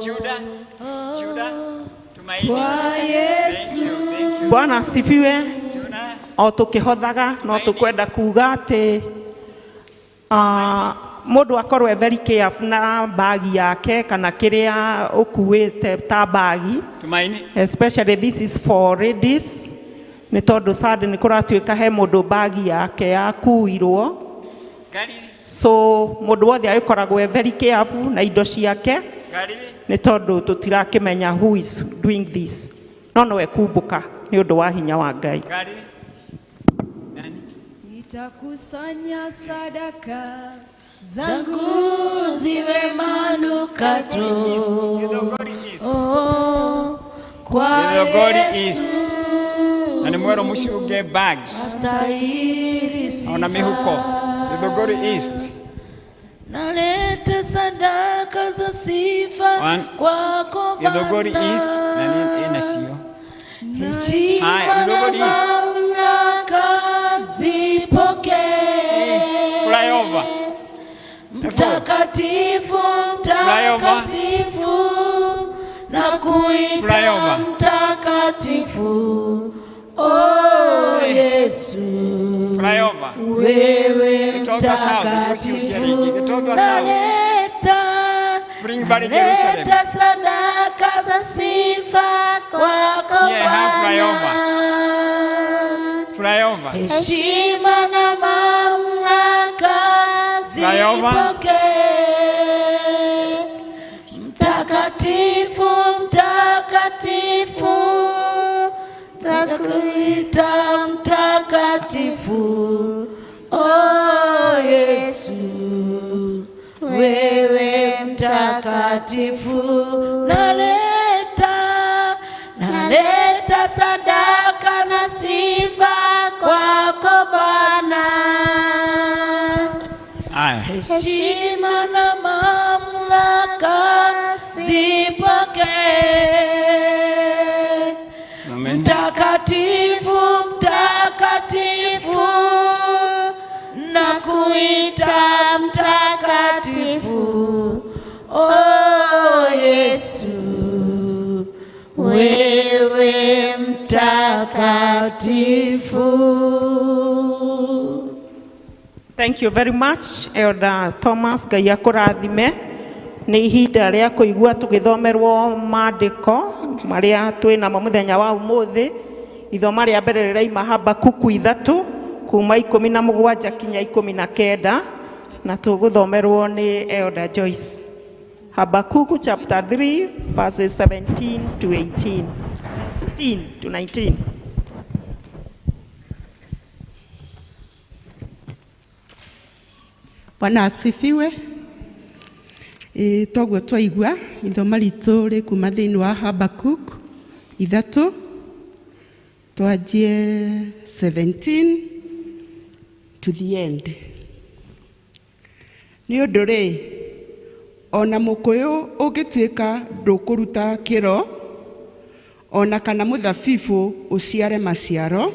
Juda, Juda, Tumaini. Kwa Yesu. Thank you, thank you. Bwana asifiwe. Juda, O tukihothaga no tukwenda kuga ati mundu akorwo e very careful na bagi yake kana kiria ukuite ta bagi, Tumaini. especially this is for ladies, ni tondu sad ni kuratuika he mundu bagi yake yakuirwo. Galili, So mundu wothe agĩkoragwo e very careful na indo ciake, Galili. nĩ tondũ tũtirakĩmenya who is doing this, no no ekumbuka nĩ ũndũ wa hinya wa Ngai. Galili. Nani? Nitakusanya sadaka zangu ziwe manukato. Gĩthũngũri East. Oh, kwa Gĩthũngũri Yesu East. Na nĩ mwerwo mũcunge bags astahili ona mĩhuko. sifa. Gĩthũngũri East. Naleta sadaka za sifa One. kwako Gĩthũngũri East na nĩ ĩnacio. Heshima Haya, na Gĩthũngũri East. mamlaka zipokee. Flyover. Mtakatifu, Flyover. mtakatifu, na kuita Flyover. mtakatifu. Mtakatifu, oh Yesu, Flyover. wewe Gĩtonga South, rũciũ mtakatifu, rĩngĩ, Gĩtonga South. naleta Spring Valley, Jerusalem. naleta sadaka za sifa kwako Yeah, have flyover. Bwana. Flyover. Heshima na mamlaka Flyover. zipokee. Mtakatifu, mtakatifu, takuita mtakatifu, oh Yesu, wewe mtakatifu, naleta naleta sadaka na sifa kwako Bwana. Aya. Heshima na mamlaka zipokee. Simameni. Mtakatifu, mtakatifu, na kuita mtakatifu, oh Yesu, wewe mtakatifu. Thank you very much Elder Thomas. Ngai akũrathime. Nĩ ihinda rĩa kũigua tũgĩthomerwo maandĩko marĩa twĩ namo mũthenya wa ũmũthĩ. Ithoma rĩa mbere rĩraima Habakuku 3 kuma 17 kinya 19, na tũgũthomerwo nĩ Elder Joyce. Habakuku chapter 3 verses 17 to 18 18 to 19. Bwana asifiwe. Ĩ, toguo twaigua ithoma ritũ rĩkuma thĩinĩ wa Habakuk 3, twanjie 17 to the end. Nĩ ũndũ rĩ, ona mũkũyũ ũngĩtuĩka ndũkũruta kĩro, ona kana mũthabibũ ũciare maciaro,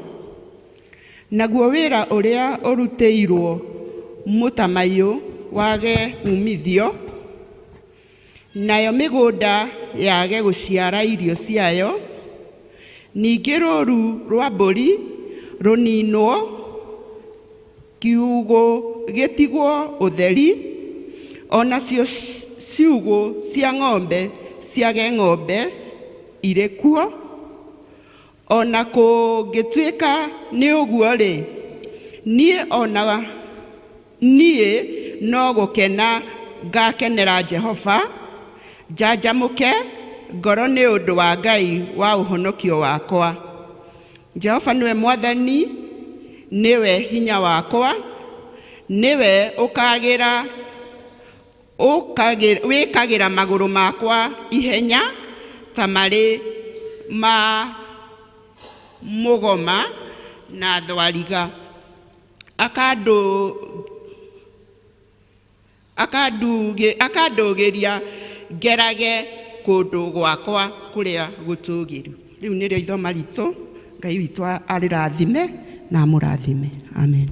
naguo wĩra ũrĩa ũrutĩirwo mũtamaiyũ wage umithio, nayo mĩgũnda yage gũciara irio ciayo, ningĩ rũũru rwa mbũri rũninwo, kiugũ gĩtigwo ũtheri, onacio ciugũ cia ng'ombe ciage ng'ombe irĩ kuo. Ona kũngĩtuĩka nĩ ũguo-rĩ, niĩ ona niĩ no gũkena ngakenera Jehova, njanjamũke ngoro nĩ ũndũ wa Ngai wa ũhonokio wakwa. Jehova nĩwe mwathani, nĩwe hinya wakwa, nĩwe wĩkagĩra magũrũ makwa ihenya ta marĩ ma mũgoma na thwariga. Akandũgĩria ngerage kũndũ gwakwa kũrĩa gũtũũgĩru. Rĩu nĩrĩo ithoma ritũ. Ngai witũ arĩrathime na amũrathime. Amen.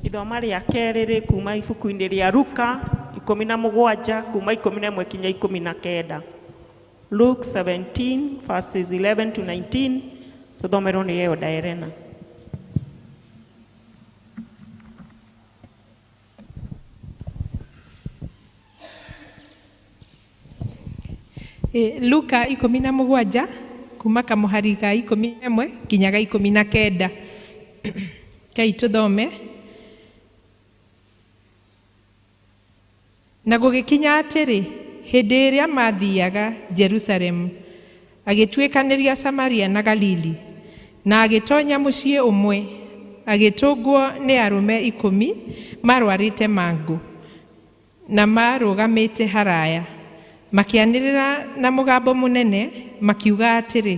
Ithoma rĩa kerĩ rĩ kuma ibuku-inĩ rĩa Luka 17 kuma 11 kinya 19. Luke 17 verses 11 to 19, tũthomerwo nĩ Elder Elena. Luka 17 kuma kamũhari ga 11 nginya ga 19. Kai tũthome. Na gũgĩkinya atĩrĩ, hĩndĩ ĩrĩa maathiaga Jerusalemu, agĩtuĩkanĩria Samaria na Galili, na agĩtonya mũciĩ ũmwe, agĩtũngwo nĩ arũme 10 marwarĩte mangũ, na marũgamĩte haraya, makĩanĩrĩra na mũgambo mũnene, makiuga atĩrĩ,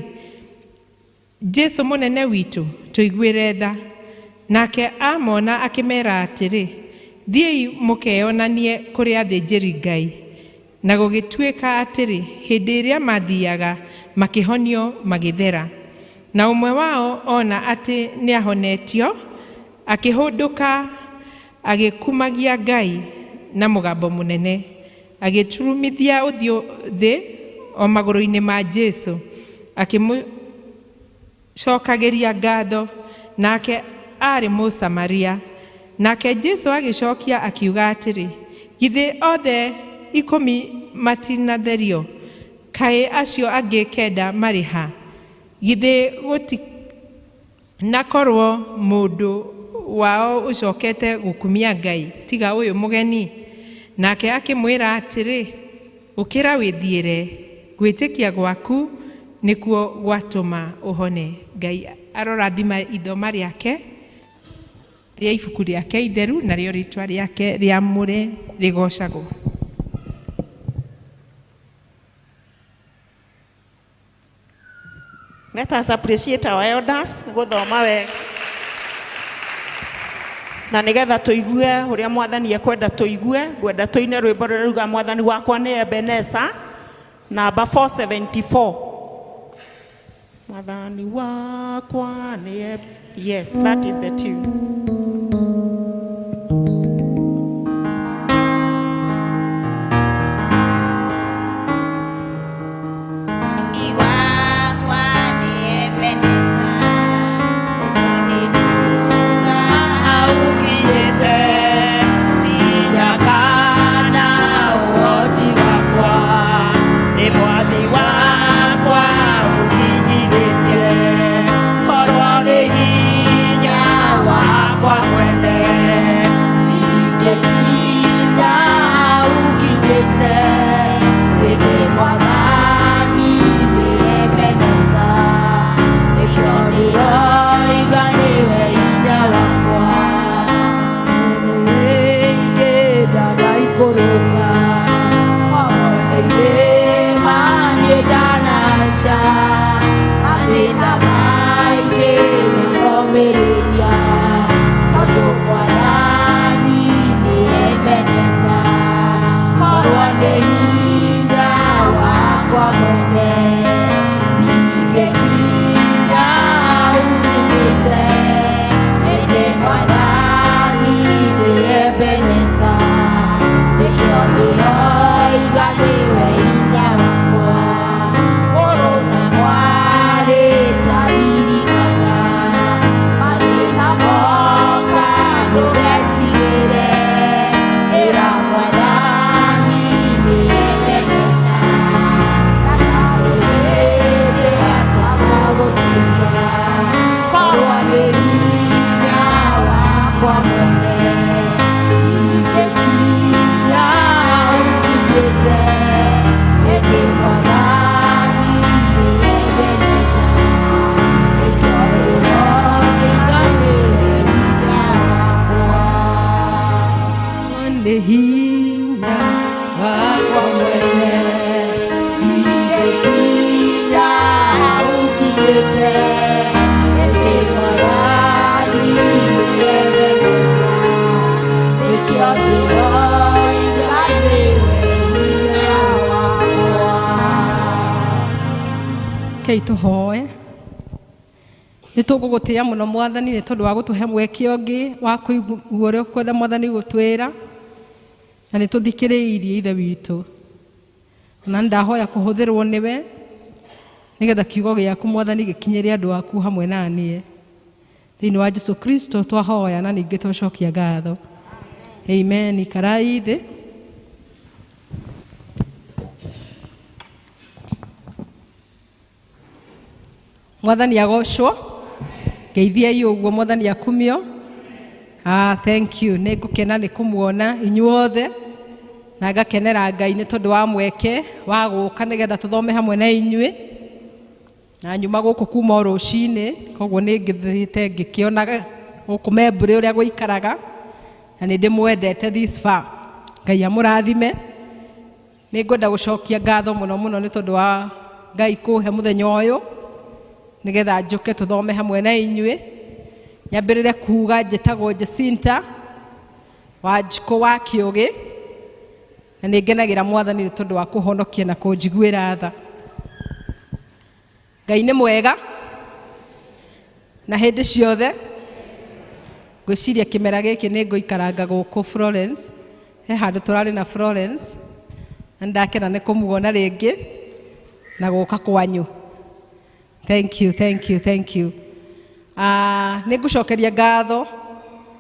Jesũ mũnene witũ, tũiguĩre tha. Nake amona akĩmera atĩrĩ, thiĩi mũkeyonanie kũrĩ athĩnjĩri Ngai. Na gũgĩtuĩka atĩrĩ, hĩndĩ ĩrĩa mathiaga, makĩhonio magĩthera. Na ũmwe wao ona atĩ nĩahonetio, akĩhũndũka agĩkumagia Ngai na mũgambo mũnene, agĩturumithia ũthiũ thĩ o magũrũ-inĩ ma Jesũ, ũcokagĩria ngatho? Nake aarĩ Mũsamaria. Nake Jesu agĩcokia akiuga atĩrĩ, githĩ othe 10 matinatherio? Kaĩ acio angĩ 9 marĩ ha? Githĩ gũtinakorwo mũndũ wao ũcokete gũkumia Ngai tiga ũyũ mũgeni? Nake akĩmwĩra atĩrĩ, ũkĩra wĩthiĩre, gwĩtĩkia gwaku nĩkuo gwatũma ũhone. Ngai arorathima ithoma rĩake rĩa ibuku rĩake itheru, narĩo rĩtwa rĩake rĩamũre rĩgocagwo. Let us appreciate our elders gũthoma wega na nigetha tũigue ũrĩa mwathani ekwenda tũigue. Ngwenda tũine rwĩmbo rũrĩa ruga mwathani wakwa nĩ Ebeneza, namba 474. Mwathani wakwa nĩ yes, that is the tune. Kei tũhoe. Nĩ tũgũgũtĩĩa mũno mwathani nĩ tondũ wa gũtũhe mweke ũngĩ wa kũigua ũrĩa ũkwenda mwathani gũtwĩra, na nĩ tũthikĩrĩirie ithe witũ. Na ndahoya kũhũthĩrwo nĩwe nĩgetha kiugo gĩaku mwathani gĩkinyĩre andũ aku hamwe na niĩ. Thĩinĩ wa Jesu Kristo twahoya na ningĩ twacokia ngatho. Amen. Ikarai thĩ. Mwathani agocwo. Ngeithiei ũguo, mwathani akumio. Thank you. Nĩ ngũkena nĩ kũmuona inyuothe na ngakenera Ngai nĩ tondũ wa mweke wa gũka nĩgetha tũthome hamwe na inyuĩ. Na nyuma gũkũ kuma o rũcinĩ, koguo nĩ ngĩthiĩte ngĩkĩonaga gũkũ Membũrĩ ũrĩa gũikaraga, na nĩ ndĩmwendete this far. Ngai amũrathime. Nĩ ngwenda gũcokia ngatho mũno mũno nĩ tondũ wa Ngai kũhe mũthenya ũyũ nĩgetha njũke tũthome hamwe na inyuĩ. Nyambĩrĩre kuga njĩtagwo Jacinta Wanjikũ wa Kĩũgĩ, na nĩ ngenagĩra mwathani nĩ tondũ wa kũhonokia na kũnjiguĩra tha. Ngai nĩ mwega na hĩndĩ ciothe. Ngwĩciria kĩmera gĩkĩ nĩ ngũikaranga gũkũ Florence. He handũ tũrarĩ na Florence, na nĩndakena nĩ kũmuona rĩngĩ na gũka kwanyu. Thank you, thank you, thank you. Nĩ ngũcokeria ngatho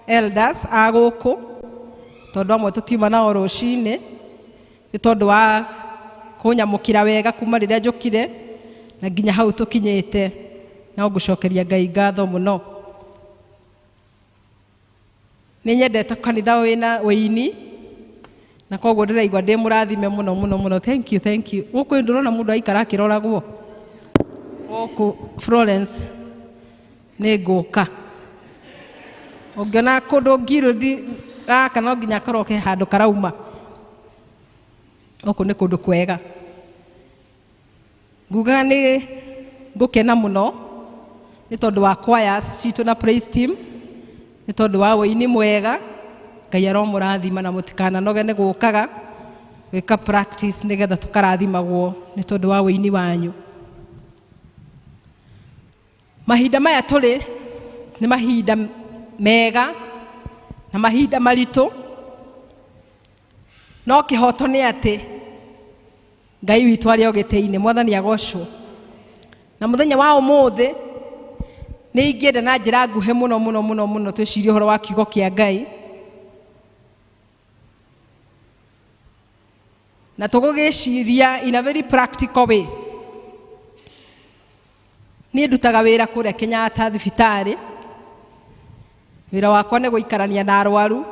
elders a gũkũ tondũ amwe tũtiuma nao rũcinĩ nĩ tondũ wa kũnyamũkĩra wega kuma rĩrĩa njũkire na nginya hau tũkinyĩte, no ngũcokeria Ngai ngatho mũno. Nĩ nyendete kanitha wĩna wĩini na koguo ndĩraigua ndĩ mũrathime mũno mũno mũno. Thank you, thank you. Gũkũ ndĩrona mũndũ aikara akĩroragwo gũkũ Florence nĩ ngũka ũngĩona kũndũ ngirũthi gaka no nginya korwo ke handũ karauma. Gũkũ nĩ kũndũ kwega. Ngugaga nĩ ngũkena mũno nĩ tondũ wa choirs citũ na praise team, nĩ tondũ wa wĩini mwega. Ngai aromũrathima na mũtikananoge nĩ gũkaga gwĩka practice nĩgetha tũkarathimagwo nĩ tondũ wa wĩini wanyu. Mahinda maya tũrĩ nĩ mahinda mega na mahinda maritũ, no kĩhoto nĩ atĩ Ngai witũ arĩ o gĩtĩ-inĩ. Mwathani agocwo. Na mũthenya wa ũmũthĩ nĩ ingĩenda na njĩra nguhĩ mũno mũno mũno mũno twĩcirie ũhoro wa kiugo kĩa Ngai na tũgũgĩciria in a very practical way. Niĩ ndutaga wĩra kũrĩa Kenyatta thibitarĩ. Wĩra wakwa nĩ gũikarania na arwaru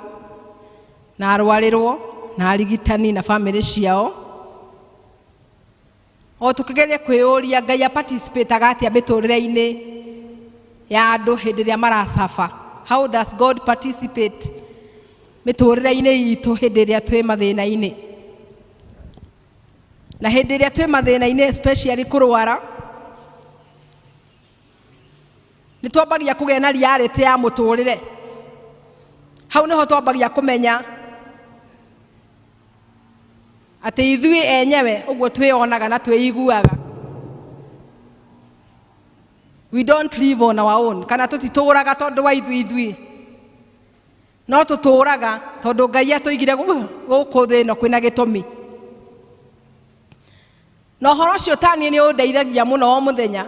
na arwarĩrwo na arigitani na bamĩrĩ ciao, o tũkĩgeria kwĩyũria Ngai aparticipataga atĩa mĩtũrĩre-inĩ ya andũ hĩndĩ ĩrĩa maracaba. How does God participate mĩtũrĩre-inĩ itũ hĩndĩ ĩrĩa twĩ mathĩna-inĩ? Na hĩndĩ ĩrĩa twĩ mathĩna-inĩ, especially kũrwara, nĩ twambagia kũgĩa na reality ya mũtũrĩre. Hau nĩho twambagia kũmenya atĩ ithuĩ enyewe ũguo twĩyonaga na twĩiguaga, we don't live on our own, kana tũtitũraga tondũ wa ithuĩ ithuĩ, no tũtũraga tondũ Ngai atũigire gũkũ thĩ ĩno kwĩna gĩtũmi. Na ũhoro ũcio taniĩ nĩ ũndeithagia mũno o mũthenya,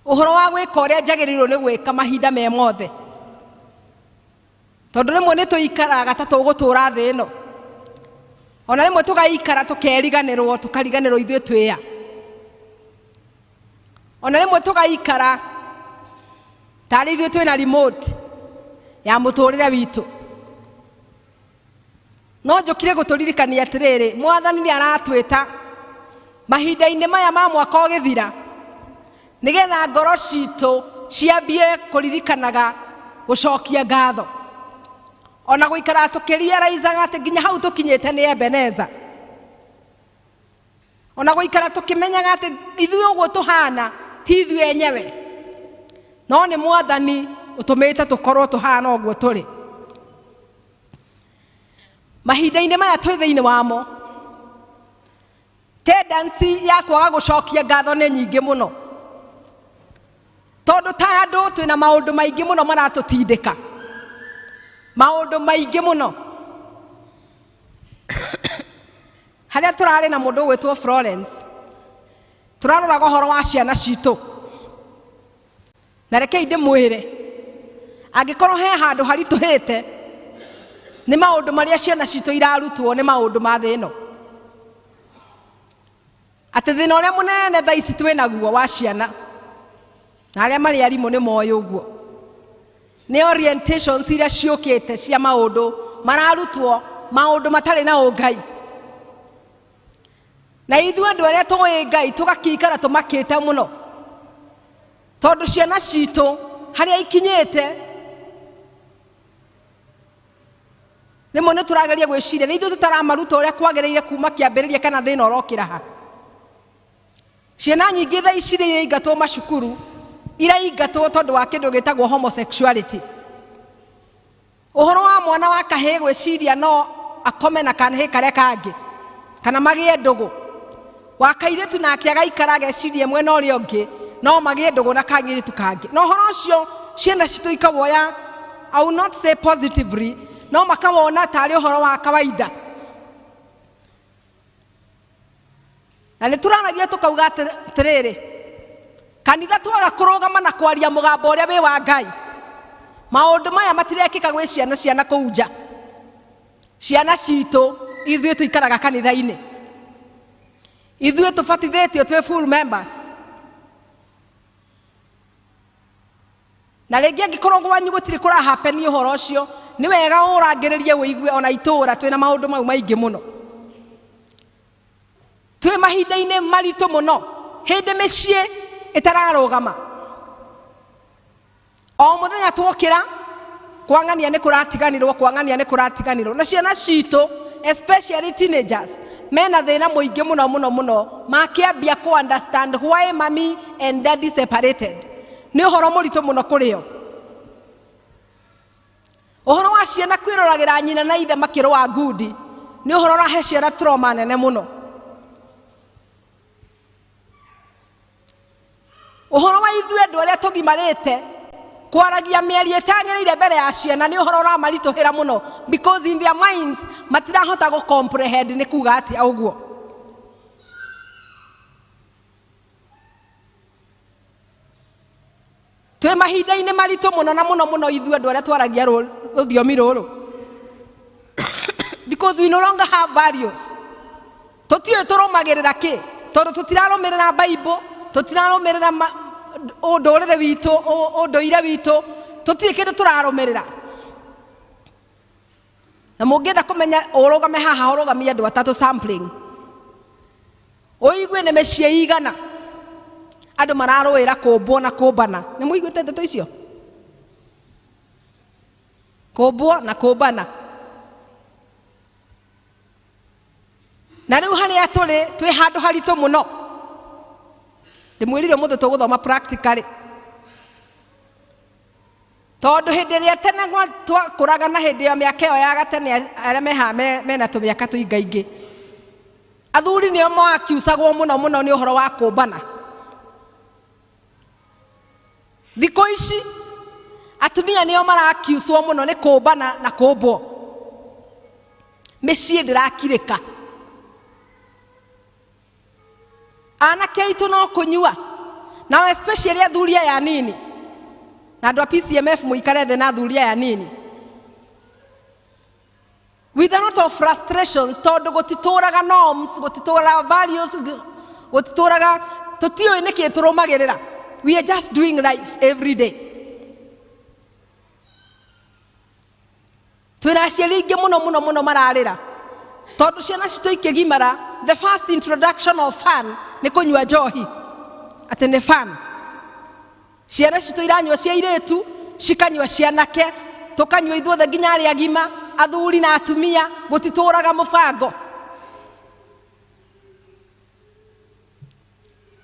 ũhoro wa gwĩka ũrĩa njagĩrĩirwo nĩ gwĩka mahinda me mothe, tondũ rĩmwe nĩ tũikaraga ta tũgũtũra thĩ ĩno, ona rĩmwe tũgaikara tũkeriganĩrwo, tũkariganĩrwo ithuĩ twĩya, ona rĩmwe tũgaikara tarĩ ithuĩ twĩna remote ya mũtũrĩre witũ. No njũkire gũtũririkania atĩrĩrĩ, Mwathani nĩ aratwĩta mahinda-inĩ maya ma mwaka ũgĩthira nĩgetha ngoro citũ ciambie kũririkanaga gũcokia ngatho, ona gũikara tũkĩriaraizaga atĩ nginya hau tũkinyĩte nĩ Ebeneza, ona gũikara tũkĩmenyaga atĩ ithuĩ ũguo tũhana ti ithuĩ enyewe, no nĩ Mwathani ũtũmĩte tũkorwo tũhana ũguo tũrĩ. Mahinda-inĩ maya twĩ thĩinĩ wamo, tendency ya kwaga gũcokia ngatho nĩ nyingĩ mũno, tondũ ta andũ twĩna maũndũ maingĩ mũno maratũtindĩka, maũndũ maingĩ mũno. Harĩa tũrarĩ na mũndũ ũgwĩtwo Florence, tũraroraga ũhoro wa ciana citũ, na rekei ndĩmwĩre, angĩkorwo he handũ haritũhĩte nĩ maũndũ marĩa ciana citũ irarutwo nĩ maũndũ ma thĩ ĩno, atĩ thĩna ũrĩa mũnene thaa ici twĩ naguo wa ciana, na arĩa marĩ arimũ nĩ moĩ ũguo, nĩ orientations iria ciũkĩte cia maũndũ mararutwo, maũndũ matarĩ na ũngai. Na ithuĩ andũ arĩa tũĩ Ngai tũgakĩikara tũmakĩte mũno, tondũ ciana citũ harĩa ikinyĩte rĩmwe nĩ tũrageria gwĩciria nĩ ithuĩ tũtaramaruta ũrĩa kwagĩrĩire kuma kĩambĩrĩria, kana thĩna ũrokĩra ha. Ciana nyingĩ thaa ici iraingatwo macukuru, iraingatwo tondũ wa kĩndũ gĩtagwo homosexuality. Ũhoro wa mwana wa kahĩĩ gwĩciria no akome na kahĩĩ karĩa kangĩ kana magĩe ndũgũ, wa kairĩtu nake agaikara ageciria mwena ũrĩa ũngĩ no magĩe ndũgũ na kairĩtu kangĩ. Na ũhoro ũcio ciana citũ ikawoya, I will not say positively, no makawona tarĩ ũhoro wa kawaida. Na nĩ tũraragia tũkauga atĩrĩrĩ, Kanitha twaga kũrũgama na kwaria mũgambo ũrĩa wĩ wa Ngai, maũndũ maya matirekĩka gwĩ ciana ciana kũu nja. Ciana citũ ithuĩ tũikaraga kanitha-inĩ, ithuĩ tũbatithĩtio twĩ full members. Na rĩngĩ angĩkorwo gwanyu gũtirĩ kũrahapeni ũhoro ũcio, nĩ wega ũrangĩrĩrie ũigue ona itũũra twĩna maũndũ mau maingĩ mũno. Twĩ mahinda-inĩ maritũ mũno, hĩndĩ mĩciĩ ĩtararũgama. O mũthenya twokĩra, kwang'ania nĩ kũratiganirwo, kwang'ania nĩ kũratiganirwo. Na ciana citũ, especially teenagers, mena thĩna mũingĩ mũno mũno mũno, makĩambia kũ understand why mommy and daddy separated. Nĩ ũhoro mũritũ mũno kũrĩ o. Ũhoro wa ciana kwĩroragĩra nyina na ithe makĩrũa ngundi nĩ ũhoro ũrahe ciana trauma nene mũno. Ũhoro wa ithuĩ andũ arĩa tũgimarĩte kwaragia mĩario ĩtagĩrĩire mbere ya ciana nĩ ũhoro ũramaritũhĩra mũno, because in their minds matirahota gũ comprehend nĩ kuga atĩa ũguo. Twĩ mahinda-inĩ maritũ mũno na mũno mũno ithuĩ andũ arĩa twaragia rũthiomi rũrũ, because we no longer have values. Tũtiũĩ tũrũmagĩrĩra kĩ, tondũ tũtirarũmĩrĩra Bible, tũtirarũmĩrĩra ũndũrĩre witũ, ũndũire witũ, tũtirĩ kĩndũ tũrarũmĩrĩra. Na mũngĩenda kũmenya ũrũgame haha, ũrũgamie andũ atatũ sampling, ũigue nĩ mĩciĩ igana andũ mararũĩra kũmbwo na kũmbana. Nĩ mũiguĩte ndeto icio? Kũmbwo na kũmbana. Na rĩu harĩa tũrĩ, twĩ handũ haritũ mũno. Ndĩmwĩrire ũmũthĩ tũgũthoma practically, tondũ hĩndĩ ĩrĩa tene twakũraga na hĩndĩ ya mĩaka ĩyo ya gatene, arĩa mehaha mena tũmĩaka tũingaingĩ, athuri nĩo makiucagwo mũno mũno nĩ ũhoro wa kũmbana. Thikũ ici atumia nĩo marakiucwo mũno nĩ kũmbana na kũmbwo. Mĩciĩ ndĩrakirĩka. Anake aitũ no kũnyua, nao especially athuri aya anini, na andũ a PCMF mũikare thĩ na athuri aya anini with a lot of frustrations, tondũ gũtitũraga norms, gũtitũraga values, gũtitũraga, tũtiũĩ nĩkĩ tũrũmagĩrĩra. We are just doing life every day. Twĩna aciari aingĩ mũno mũno mũno mararĩra tondũ ciana citũ ikĩgimara, the first introduction of fun nĩ kũnyua njohi, atĩ nĩ fun. Ciana citũ iranyua cia airĩtu, cikanyua cianake, tũkanyua ithuothe nginya arĩa agima, athuri na atumia, gũtitũraga mũbango.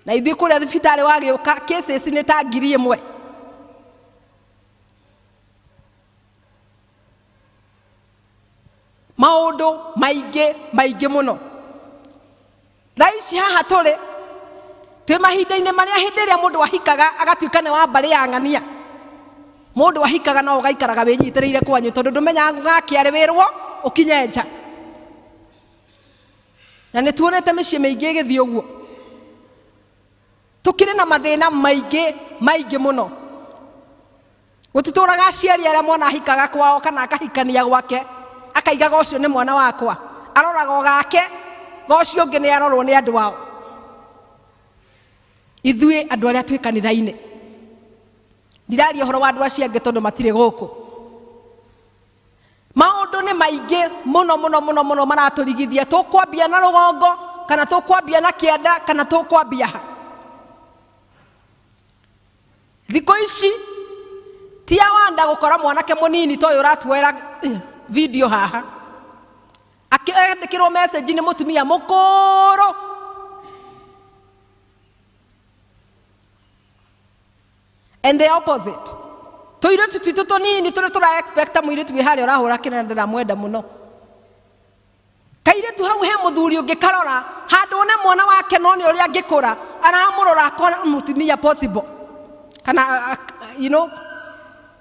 Na ithuĩ kũrĩa thibitarĩ wagĩũka cases nĩ ta 1000. Maũndũ maingĩ maingĩ mũno. Thaa ici haha tũrĩ, twĩ mahinda-inĩ marĩa hĩndĩ ĩrĩa mũndũ ahikaga agatuĩka nĩ wa mbarĩ ya ng'ania. Mũndũ ahikaga no ũgaikaraga wĩnyitĩrĩire kwanyu, tondũ ndũmenyaga gũgakĩarĩwĩrwo ũkinye nja. Na nĩ tuonete mĩciĩ mĩingĩ ĩgĩthiĩ ũguo. Tũkĩrĩ na mathĩna maingĩ maingĩ mũno. Gũtitũraga aciari arĩa mwana ahikaga kwao kana akahikania gwake, akaigaga ũcio nĩ mwana wakwa, aroraga o gake, ga ũcio ũngĩ nĩ arorwo nĩ andũ ao. Ithuĩ andũ arĩa twĩ kanitha-inĩ, ndiraria ũhoro wa andũ acio angĩ tondũ matirĩ gũkũ. Maũndũ nĩ maingĩ mũno mũno mũno mũno maratũrigithia. Tũkwambia na rũgongo kana tũkwambia na kĩanda kana tũkwambia ha? Thikũ ici ti awanda gũkora mwanake mũnini ta ũyũ ũratuoera video haha akĩandĩkĩrwo message nĩ mũtumia mũkũrũ. And the opposite, tũirĩtu twitũ tũnini tũrĩa tũra expect mũirĩtu wĩ harĩa ũrahũra kĩnanda ndĩramwenda mũno, kairĩtu hau he mũthuri ũngĩ karora handũ one mwana wake no nĩ ũrĩa angĩkũra aramũrora akona mũtumia possible kana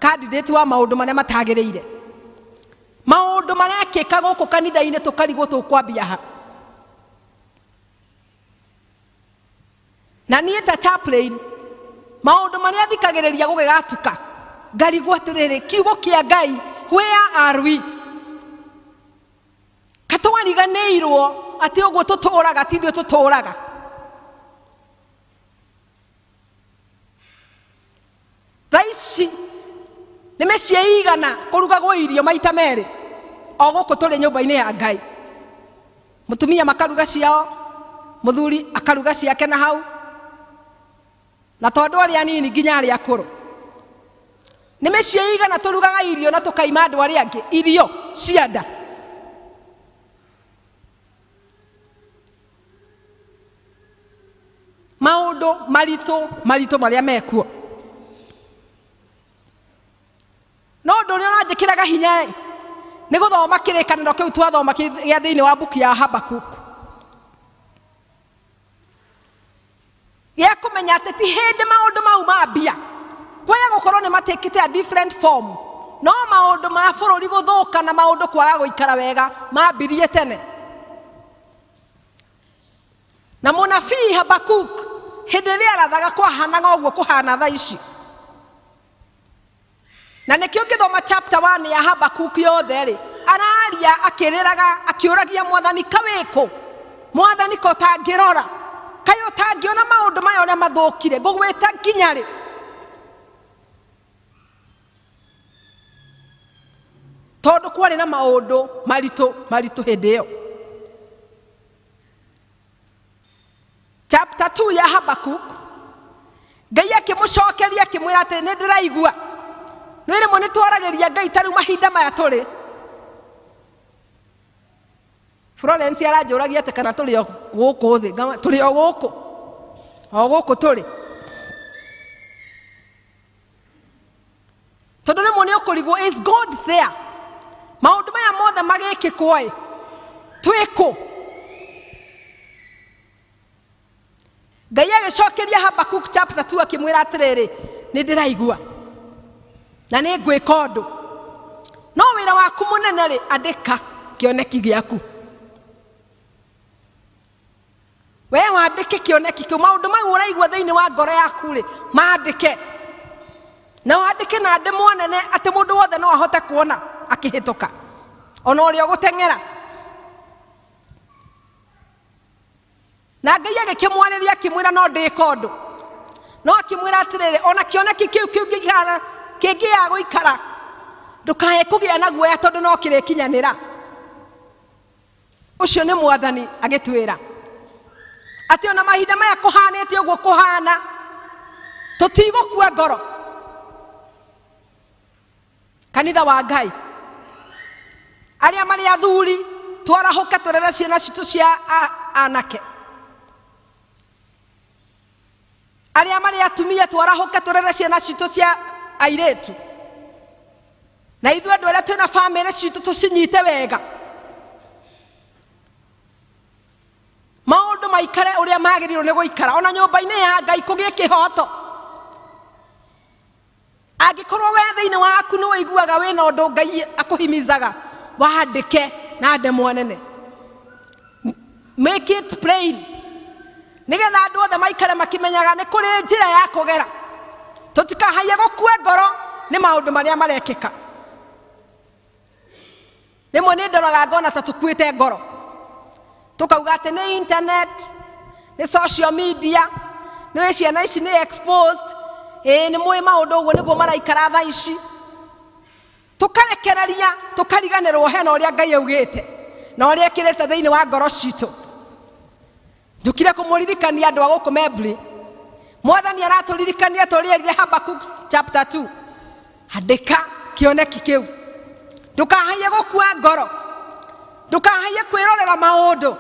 candidate wa maũndũ marĩa matagĩrĩire. Maũndũ marekĩka gũkũ kanitha-inĩ tũkarigwo tũkwambia ha. Na niĩ ta chaplain Maũndũ marĩa thikagĩrĩria gũgĩgatuka, ngarigwo atĩrĩrĩ, kiugo kĩa Ngai, where are we? Katwariganĩirwo atĩ ũguo tũtũraga ti ithuĩ tũtũraga. Thaa ici nĩ mĩciĩ igana kũrugagwo irio maita merĩ o gũkũ tũrĩ nyũmba-inĩ ya Ngai. Mũtumia makaruga ciao, mũthuri akaruga ciake na hau, na to andũ arĩa anini nginya arĩa akũrũ. Nĩ mĩciĩ igana tũrugaga irio na tũkaima andũ arĩa angĩ irio cia nda. Maũndũ maritũ maritũ marĩa mekuo. No ũndũ ũrĩa ũranjĩkĩraga hinya ĩ, nĩ gũthoma kĩrĩkanĩro kĩu twathoma gĩa thĩinĩ wa mbuku ya Habakuk, gĩa kũmenya atĩ ti hĩndĩ maũndũ mau mambia kwaya gũkorwo nĩ matakĩte a different form, no maũndũ ma bũrũri gũthũka na maũndũ kwaga gũikara wega mambirie tene. Na mũnabii Habakuk hĩndĩ ĩrĩa arathaga kwahanaga ũguo kũhana thaa ici. Na nĩkĩo ũngĩthoma chapter 1 ya Habakuk yothe rĩ, araria akĩrĩraga akĩũragia mwathani, ka wĩkũ mwathani, ko ũtangĩrora, kaĩ ũtangĩona maũndũ maya ũrĩa mathũkire, ngũgwĩta nginya rĩ? Tondũ kwarĩ na maũndũ maritũ maritũ hĩndĩ ĩyo. Chapter 2 ya Habakuk, Ngai akĩmũcokeria akĩmwĩra atĩ nĩ ndĩraigua. Nĩ rĩmwe nĩ twaragĩria Ngai ta rĩu mahinda maya tũrĩ. Florence aranjũragia atĩ kana tũrĩ o gũkũ thĩ, ngama tũrĩ o gũkũ, o gũkũ tũrĩ. Tondũ rĩmwe nĩ ũkũrigwo, is God there? Maũndũ maya mothe magĩkĩkwo ĩ, twĩ kũ? Ngai agĩcokeria Habakuk chapter 2 akĩmwĩra atĩrĩrĩ, nĩ ndĩraigua na nĩ ngwĩka ũndũ, no wĩra waku mũnene rĩ, andĩka kĩoneki gĩaku. We wandĩke kĩoneki kĩu, maũndũ mau ũraigua thĩinĩ wa ngoro yaku rĩ, mandĩke, na wandĩke na ndemwa nene atĩ mũndũ wothe no ahote kuona akĩhĩtũka, ona ũrĩa ũgũteng'era. Na Ngai agĩkĩmwarĩria akĩmwĩra no ndĩka ũndũ, no akĩmwĩra atĩrĩrĩ, ona kĩoneki kĩu kĩngĩikara, kĩngĩaga gũikara, ndũkae kũgĩa na guoya tondũ no kĩrĩkinyanĩra. Ũcio nĩ mwathani agĩtwĩra atĩ ona mahinda maya kũhanĩte ũguo kũhana, tũtigũkua ngoro. Kanitha wa Ngai, arĩa marĩ athuri, twarahũke tũrere ciana citũ cia anake. Arĩa marĩ atumia, twarahũke tũrere ciana citũ cia airĩtu. Na ithuĩ andũ arĩa twĩna bamĩrĩ citũ tũcinyite wega, maũndũ maikare ũrĩa magĩrĩirwo nĩ gũikara. Ona nyũmba-inĩ ya Ngai kũgĩe kĩhoto. Angĩkorwo we thĩinĩ waku nĩ ũiguaga wĩna ũndũ Ngai akũhimizaga, wandĩke na ndemwa nene, make it plain, nĩgetha andũ othe maikare makĩmenyaga nĩ kũrĩ njĩra ya kũgera. Tũtikahaiye gũkua ngoro nĩ maũndũ marĩa marekĩka. Rĩmwe nĩ ndoraga ngona ta tũkuĩte ngoro, tũkauga atĩ nĩ internet, nĩ social media, nĩ ciana ici nĩ exposed, ĩĩ nĩ mũĩ maũndũ ũguo nĩguo maraikara thaa ici. Tũkarekereria, tũkariganĩrwo hena ũrĩa Ngai augĩte na ũrĩa ekĩrĩte thĩinĩ wa ngoro citũ. Njũkire kũmũririkania andũ a gũkũ Mebli, mwathani aratũririkania tũrĩerire Habakuk chapter 2, andĩka kĩoneki kĩu, ndũkahaiye gũkua ngoro, ndũkahaiye kwĩrorera maũndũ,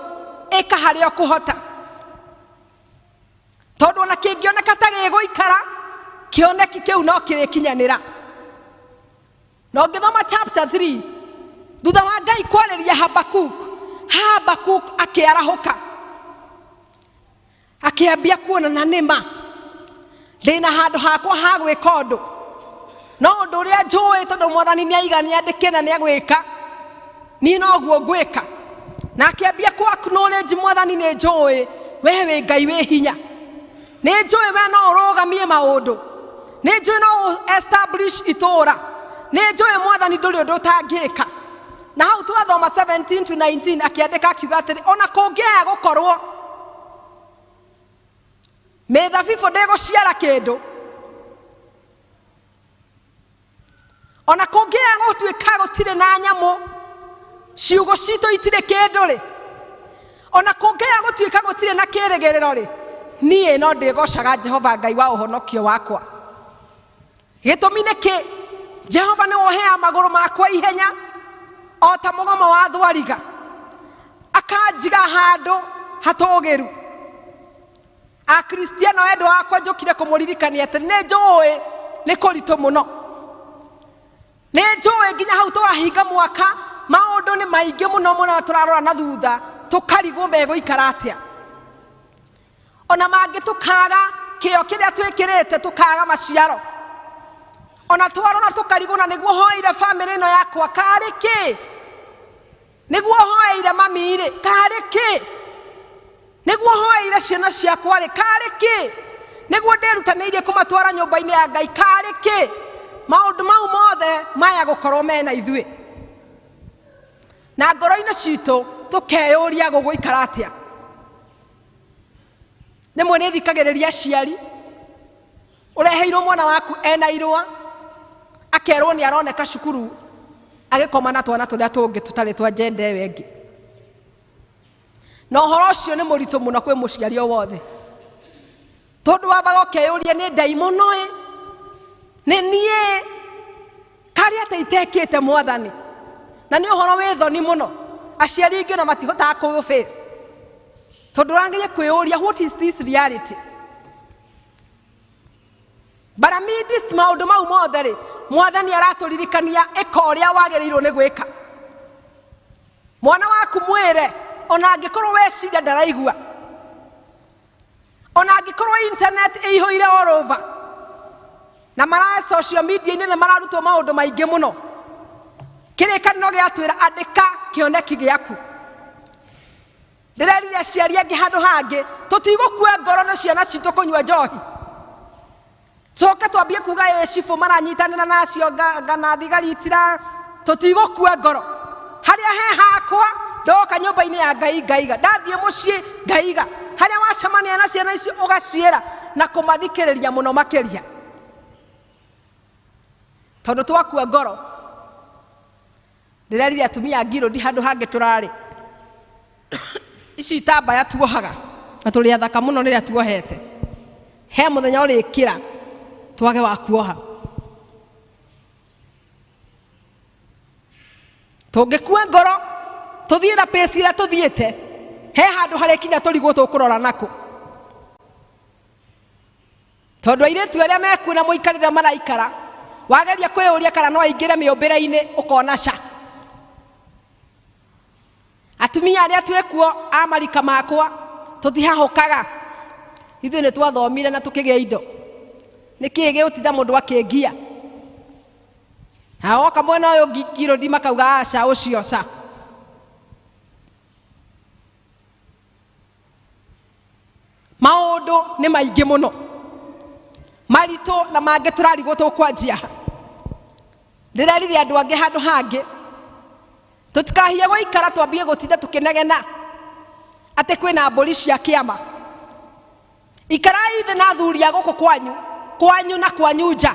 ĩka harĩa ũkũhota, tondũ ona kĩngĩoneka ta gĩgũikara, kĩoneki kĩu no kĩrĩkinyanĩra. Na ũngĩthoma chapter 3, thutha wa Ngai kwarĩria Habakuk, Habakuk akĩarahũka, akĩambia kuona na nĩma ndĩna handũ hakwa ha gwĩka ũndũ, no ũndũ ũrĩa njũĩ tondũ mwathani nĩ aiga nĩ andĩke na nĩ agwĩka, niĩ noguo ngwĩka. Na akĩambia ku acknowledge mwathani, nĩ njũĩ we wĩ Ngai wĩ hinya. Nĩ njũĩ we no ũrũgamie maũndũ, nĩ njũĩ no ũ establish itũũra, nĩ njũĩ Mwathani ndũrĩ ũndũ ũtangĩka. Na hau twathoma 17 to 19 akĩandĩka akiuga atĩrĩ, ona kũngĩaya gũkorwo mĩthabibũ ndĩgũciara kĩndũ, ona kũngĩaya gũtuĩka gũtirĩ na nyamũ, ciugũ citũ itirĩ kĩndũ rĩ, ona kũngĩaya gũtuĩka gũtirĩ na kĩrĩgĩrĩro rĩ, niĩ no ndĩgocaga Jehova Ngai wa ũhonokio wakwa. Gĩtũmi nĩ kĩ? Jehova nĩwe ũheaga magũrũ makwa ihenya o ta mũgomo wa thwariga, akanjiga handũ hatũũgĩru. Akristiano endwa akwa, njũkire kũmũririkania atĩ nĩ njũĩ nĩ kũritũ mũno, nĩ njũĩ nginya hau tũrahinga mwaka maũndũ nĩ maingĩ mũno mũno, tũrarora na thutha tũkarigwo megũikara atĩa. Ona mangĩ tũkaga kĩo kĩrĩa twĩkĩrĩte, tũkaga maciaro, ona twarora tũkarigwo na nĩguo hoeire bamĩrĩ ĩno yakwa karĩ kĩ, nĩguo hoeire mami rĩ karĩ kĩ, nĩguo hoeire ciana ciakwa rĩ karĩ kĩ, nĩguo ndĩrutanĩirie kũmatwara nyũmba-inĩ ya Ngai karĩ kĩ. Maũndũ mau mothe maya gũkorwo mena ithuĩ na ngoro-inĩ citũ tũkeyũria gũgũikara atĩa. Rĩmwe nĩ thikagĩrĩria aciari, ũreheirwo mwana waku ena irũa, akerwo nĩ aroneka cukuru agĩkoma na twana tũrĩa tũngĩ tũtarĩ twa gender ĩyo ĩngĩ. Na ũhoro ũcio nĩ mũritũ mũno kwĩ mũciari o wothe, tondũ wambaga ũkeyũria nĩ ndaimono ĩ, nĩ niĩ karĩa atĩ itekĩte Mwathani. Na nĩ ũhoro wĩ thoni mũno, aciari aingĩ ona matihotaga kũ face, tondũ ũrageria kwĩyũria what is this reality. But amidst maũndũ mau mothe rĩ, Mwathani aratũririkania ĩka ũrĩa wagĩrĩirwo nĩ gwĩka. Mwana waku mwĩre, ona angĩkorwo weciria ndaraigua, ona angĩkorwo internet ĩihũire all over na mara social media-inĩ nĩ mararutwo maũndũ maingĩ mũno, kĩrĩkanĩro gĩatwĩra andĩka kĩoneki gĩaku. Ndĩrerire aciari angĩ handũ hangĩ, tũtigũkua ngoro nĩ ciana citũ kũnyua njohi, coke twambie kuga ĩ cibũ maranyitanĩra nacio ngana thigari itira. Tũtigũkua ngoro. Harĩa he hakwa ndoka nyũmba-inĩ ya Ngai ngaiga, ndathiĩ mũciĩ ngaiga, harĩa wacemania na ciana icio ũgaciĩra na kũmathikĩrĩria mũno makĩria, tondũ twakua ngoro. Ndĩrerire atumia a Ngirũndi handũ hangĩ tũrarĩ, ici itambaya tuohaga na tũrĩ athaka mũno rĩrĩa tuohete, he mũthenya ũrĩkĩra twage wa kuoha. Tũngĩkua ngoro tũthiĩ na pace ĩrĩa tũthiĩte, he handũ harĩkinya tũrigwo tũkũrora nakũ, tondũ airĩtu arĩa mekuo na mũikarĩre maraikara, wageria kwĩyũria kana no aingĩre mĩũmbĩre-inĩ ũkona ca. Atumia arĩa twĩkuo a marika makwa tũtihahũkaga, ithuĩ nĩ twathomire na tũkĩgĩa indo. Nĩkĩĩ gĩgũtinda mũndũ akĩngia? Na woka mwena ũyũ ngirũndi makauga aca ũcio ca. Maũndũ nĩ maingĩ mũno maritũ na mangĩ tũrarigwo tũkwanjia ha. Ndĩrerire andũ angĩ handũ hangĩ, tũtikahie gũikara twambie gũtinda tũkĩnegena atĩ kwĩna mbũri cia kĩama. Ikarai thĩ na athuri a gũkũ kwanyu, kwanyu na kwanyu nja,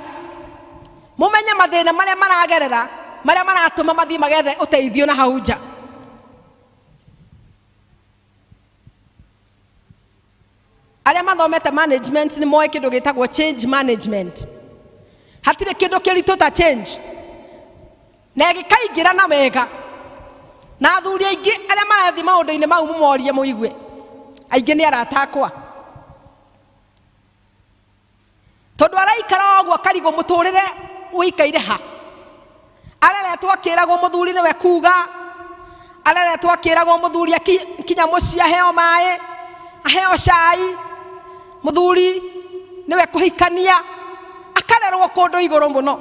mũmenye mathĩna marĩa maragerera, marĩa maratũma mathiĩ magethe ũteithio na hau nja. Arĩa mathomete management nĩ moĩ kĩndũ gĩtagwo change management. Hatirĩ kĩndũ kĩritũ ta change, na ĩgĩkaingĩra na wega. Na athuri aingĩ arĩa marathiĩ maũndũ-inĩ mau mũmorie mũigue, aingĩ nĩ arata akwa, tondũ araikara o ũguo akarigwo mũtũrĩre ũikaire ha. Areretwo akĩragwo mũthuri nĩwe kuga, areretwo akĩragwo mũthuri akinya mũciĩ aheo maĩ, aheo cai, mũthuri nĩwe kũhikania, akarerwo kũndũ igũrũ mũno.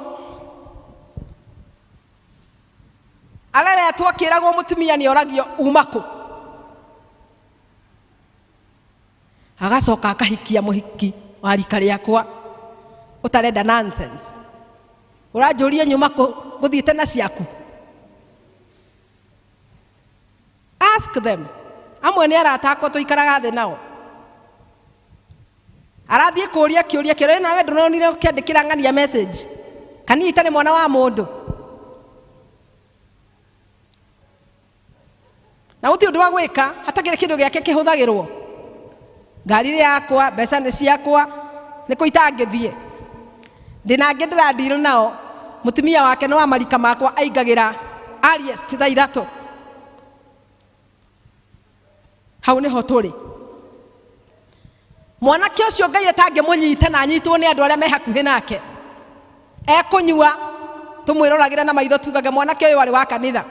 Areretwo akĩragwo mũtumia nĩ oragio uma kũ. Agacoka akahikia mũhiki wa rika rĩakwa ũtarenda nonsense. Ũranjũria nyuma kũ ngũthiĩte na ciaku? Ask them. Amwe nĩ arata akwa tũikaraga thĩ nao. Arathiĩ kũria kĩũria kĩrĩa nawe ndũronire ũkĩandĩkĩra ng'ania message. Kani itarĩ mwana wa mũndũ. Na gũtirĩ ũndũ wa gwĩka hatakĩrĩ kĩndũ gĩake kĩhũthagĩrwo. Ngari nĩ yakwa, mbeca nĩ ciakwa, nĩ kũ itangĩthiĩ. Ndĩna angĩ ndĩra deal nao, mũtumia wake nĩ wa marika makwa aingagĩra earliest thaa 3. Hau nĩho tũrĩ. Mwanake ũcio Ngai atangĩmũnyita na anyitwo nĩ andũ arĩa me hakuhĩ nake, ekũnyua tũmwĩroragĩre na maitho tugage mwanake ũyũ arĩ wa kanitha.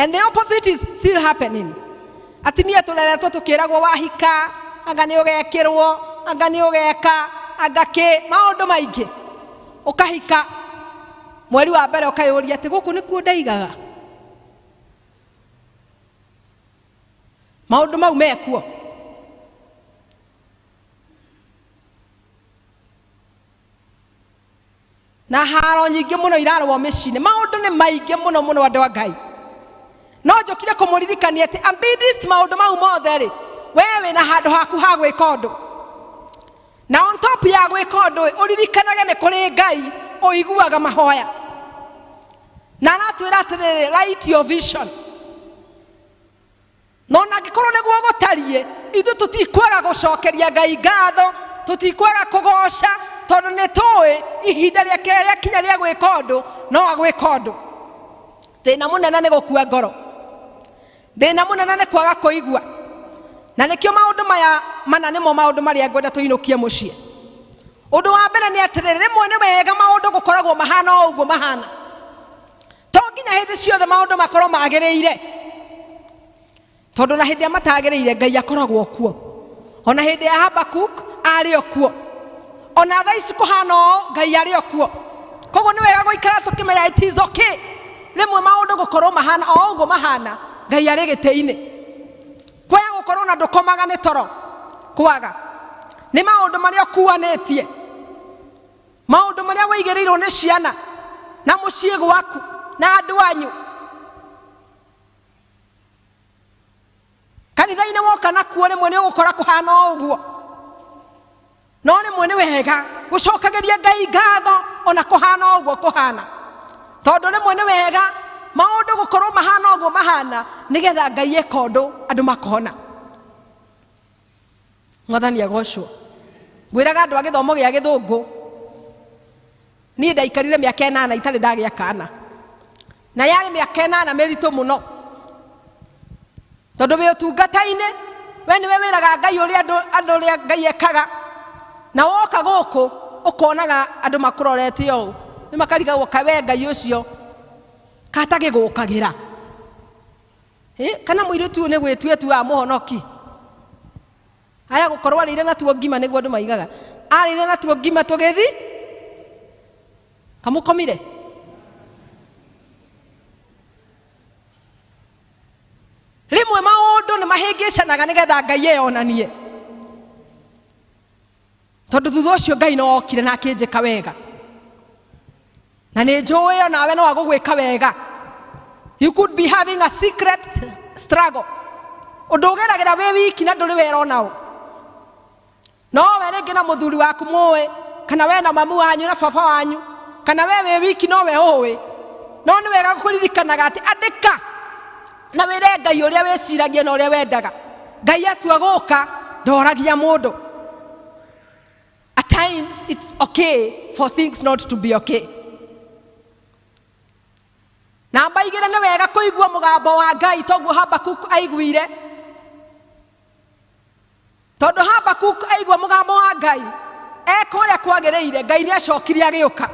And the opposite is still happening. Atimia tũreretwo tũkĩragwo wahika, anga nĩ ũgekĩrwo, anga nĩ ũgeka, anga kĩ, maũndũ maingĩ. Ũkahika mweri wa mbere ũkayũria atĩ gũkũ nĩkuo ndaigaga. Maũndũ mau mekuo. Na haro nyingĩ mũno irarũo mĩciĩ-inĩ. Maũndũ nĩ maingĩ mũno mũno andũ a Ngai. No njũkire kũmũririkania atĩ amidst maũndũ mau mothe rĩ, we wĩna handũ haku ha gwĩka ũndũ. Na on top ya gwĩka ũndũ ĩ, ũririkanage nĩ kũrĩ Ngai ũiguaga mahoya. Na aratwĩra atĩrĩrĩ, light your vision. No ona angĩkorwo nĩguo gũtariĩ, ithuĩ tũtikwaga gũcokeria Ngai ngatho, tũtikwaga kũgoca, tondũ nĩ tũĩ ihinda rĩake rĩakinya rĩa gwĩka ũndũ, no agwĩka ũndũ. Thĩna mũnene nĩ gũkua ngoro. Thĩna mũnene nĩ kwaga kũigua. Na nĩkĩo maũndũ maya mana nĩmo maũndũ marĩa ngwenda tũinũkie mũciĩ. Ũndũ wa mbere nĩ atĩrĩrĩ, rĩmwe nĩ wega maũndũ gũkoragwo mahana o ũguo mahana. To nginya hĩndĩ ciothe maũndũ makorwo magĩrĩire. Tondũ na hĩndĩ ĩrĩa matagĩrĩire Ngai akoragwo kuo. Ona hĩndĩ ya Habakuk arĩ o kuo. Ona thaa ici kũhana ũũ Ngai arĩ o kuo. Koguo nĩ wega gũikara tũkĩmenya it is okay. Rĩmwe maũndũ gũkorwo mahana o ũguo mahana, Ngai arĩ gĩtĩ-inĩ. Kwaya gũkorwo na ndũkomaga nĩ toro kwaga. Nĩ maũndũ marĩa ũkuanĩtie. Maũndũ marĩa wĩigĩrĩirwo nĩ ciana na mũciĩ gwaku na andũ anyu. Kanitha-inĩ woka nakuo rĩmwe nĩ ũgũkora kũhana o ũguo. No rĩmwe nĩ wega gũcokagĩria Ngai ngatho ona kũhana o ũguo kũhana. Tondũ rĩmwe nĩ wega maũndũ gũkorwo mahana ũguo mahana nĩgetha Ngai eka ũndũ andũ makona. Mwathani agocwo. Ngwĩraga andũ a gĩthomo gĩa gĩthũngũ, niĩ ndaikarire mĩaka 8 itarĩ ndagĩa kana. Na yarĩ mĩaka 8 mĩritũ mũno. Tondũ wĩ ũtungata-inĩ, we nĩwe wĩraga Ngai ũrĩa andũ ũrĩa Ngai ekaga. Na woka gũkũ, ũkonaga andũ makũrorete ũũ. Nĩ makarigagwo ka we Ngai ũcio, katagĩgũkagĩra. Kana mũirĩtu ũyũ nĩ gwĩtua etuaga mũhonoki. Aya gũkorwo arĩire natuo ngima nĩguo andũ maigaga. Arĩire natuo ngima tũgĩthi. Kamũkomire. Rĩmwe maũndũ nĩ mahĩngĩcanaga nĩgetha Ngai eyonanie. Tondũ thutha ũcio Ngai no okire na akĩnjĩka wega. Na nĩ njũĩ onawe no agũgwĩka wega. You could be having a secret struggle. Ũndũ ũgeragĩra wĩ wiki na ndũrĩ wera onao. No we rĩngĩ na mũthuri waku mũĩ, kana we na mamu wanyu na baba wanyu, kana we wĩ wiki no we ũĩ. No nĩ wega kũririkanaga atĩ andĩka na wĩre Ngai ũrĩa wĩciragia na ũrĩa wendaga. Ngai atua gũka ndoragia mũndũ. At times it's okay for things not to be okay. Namba 2 nĩ wega kũigua mũgambo wa Ngai toguo Habakuk aiguire. Tondũ Habakuk aigua mũgambo wa Ngai eka ũrĩa kwagĩrĩire, Ngai nĩ acokire agĩũka.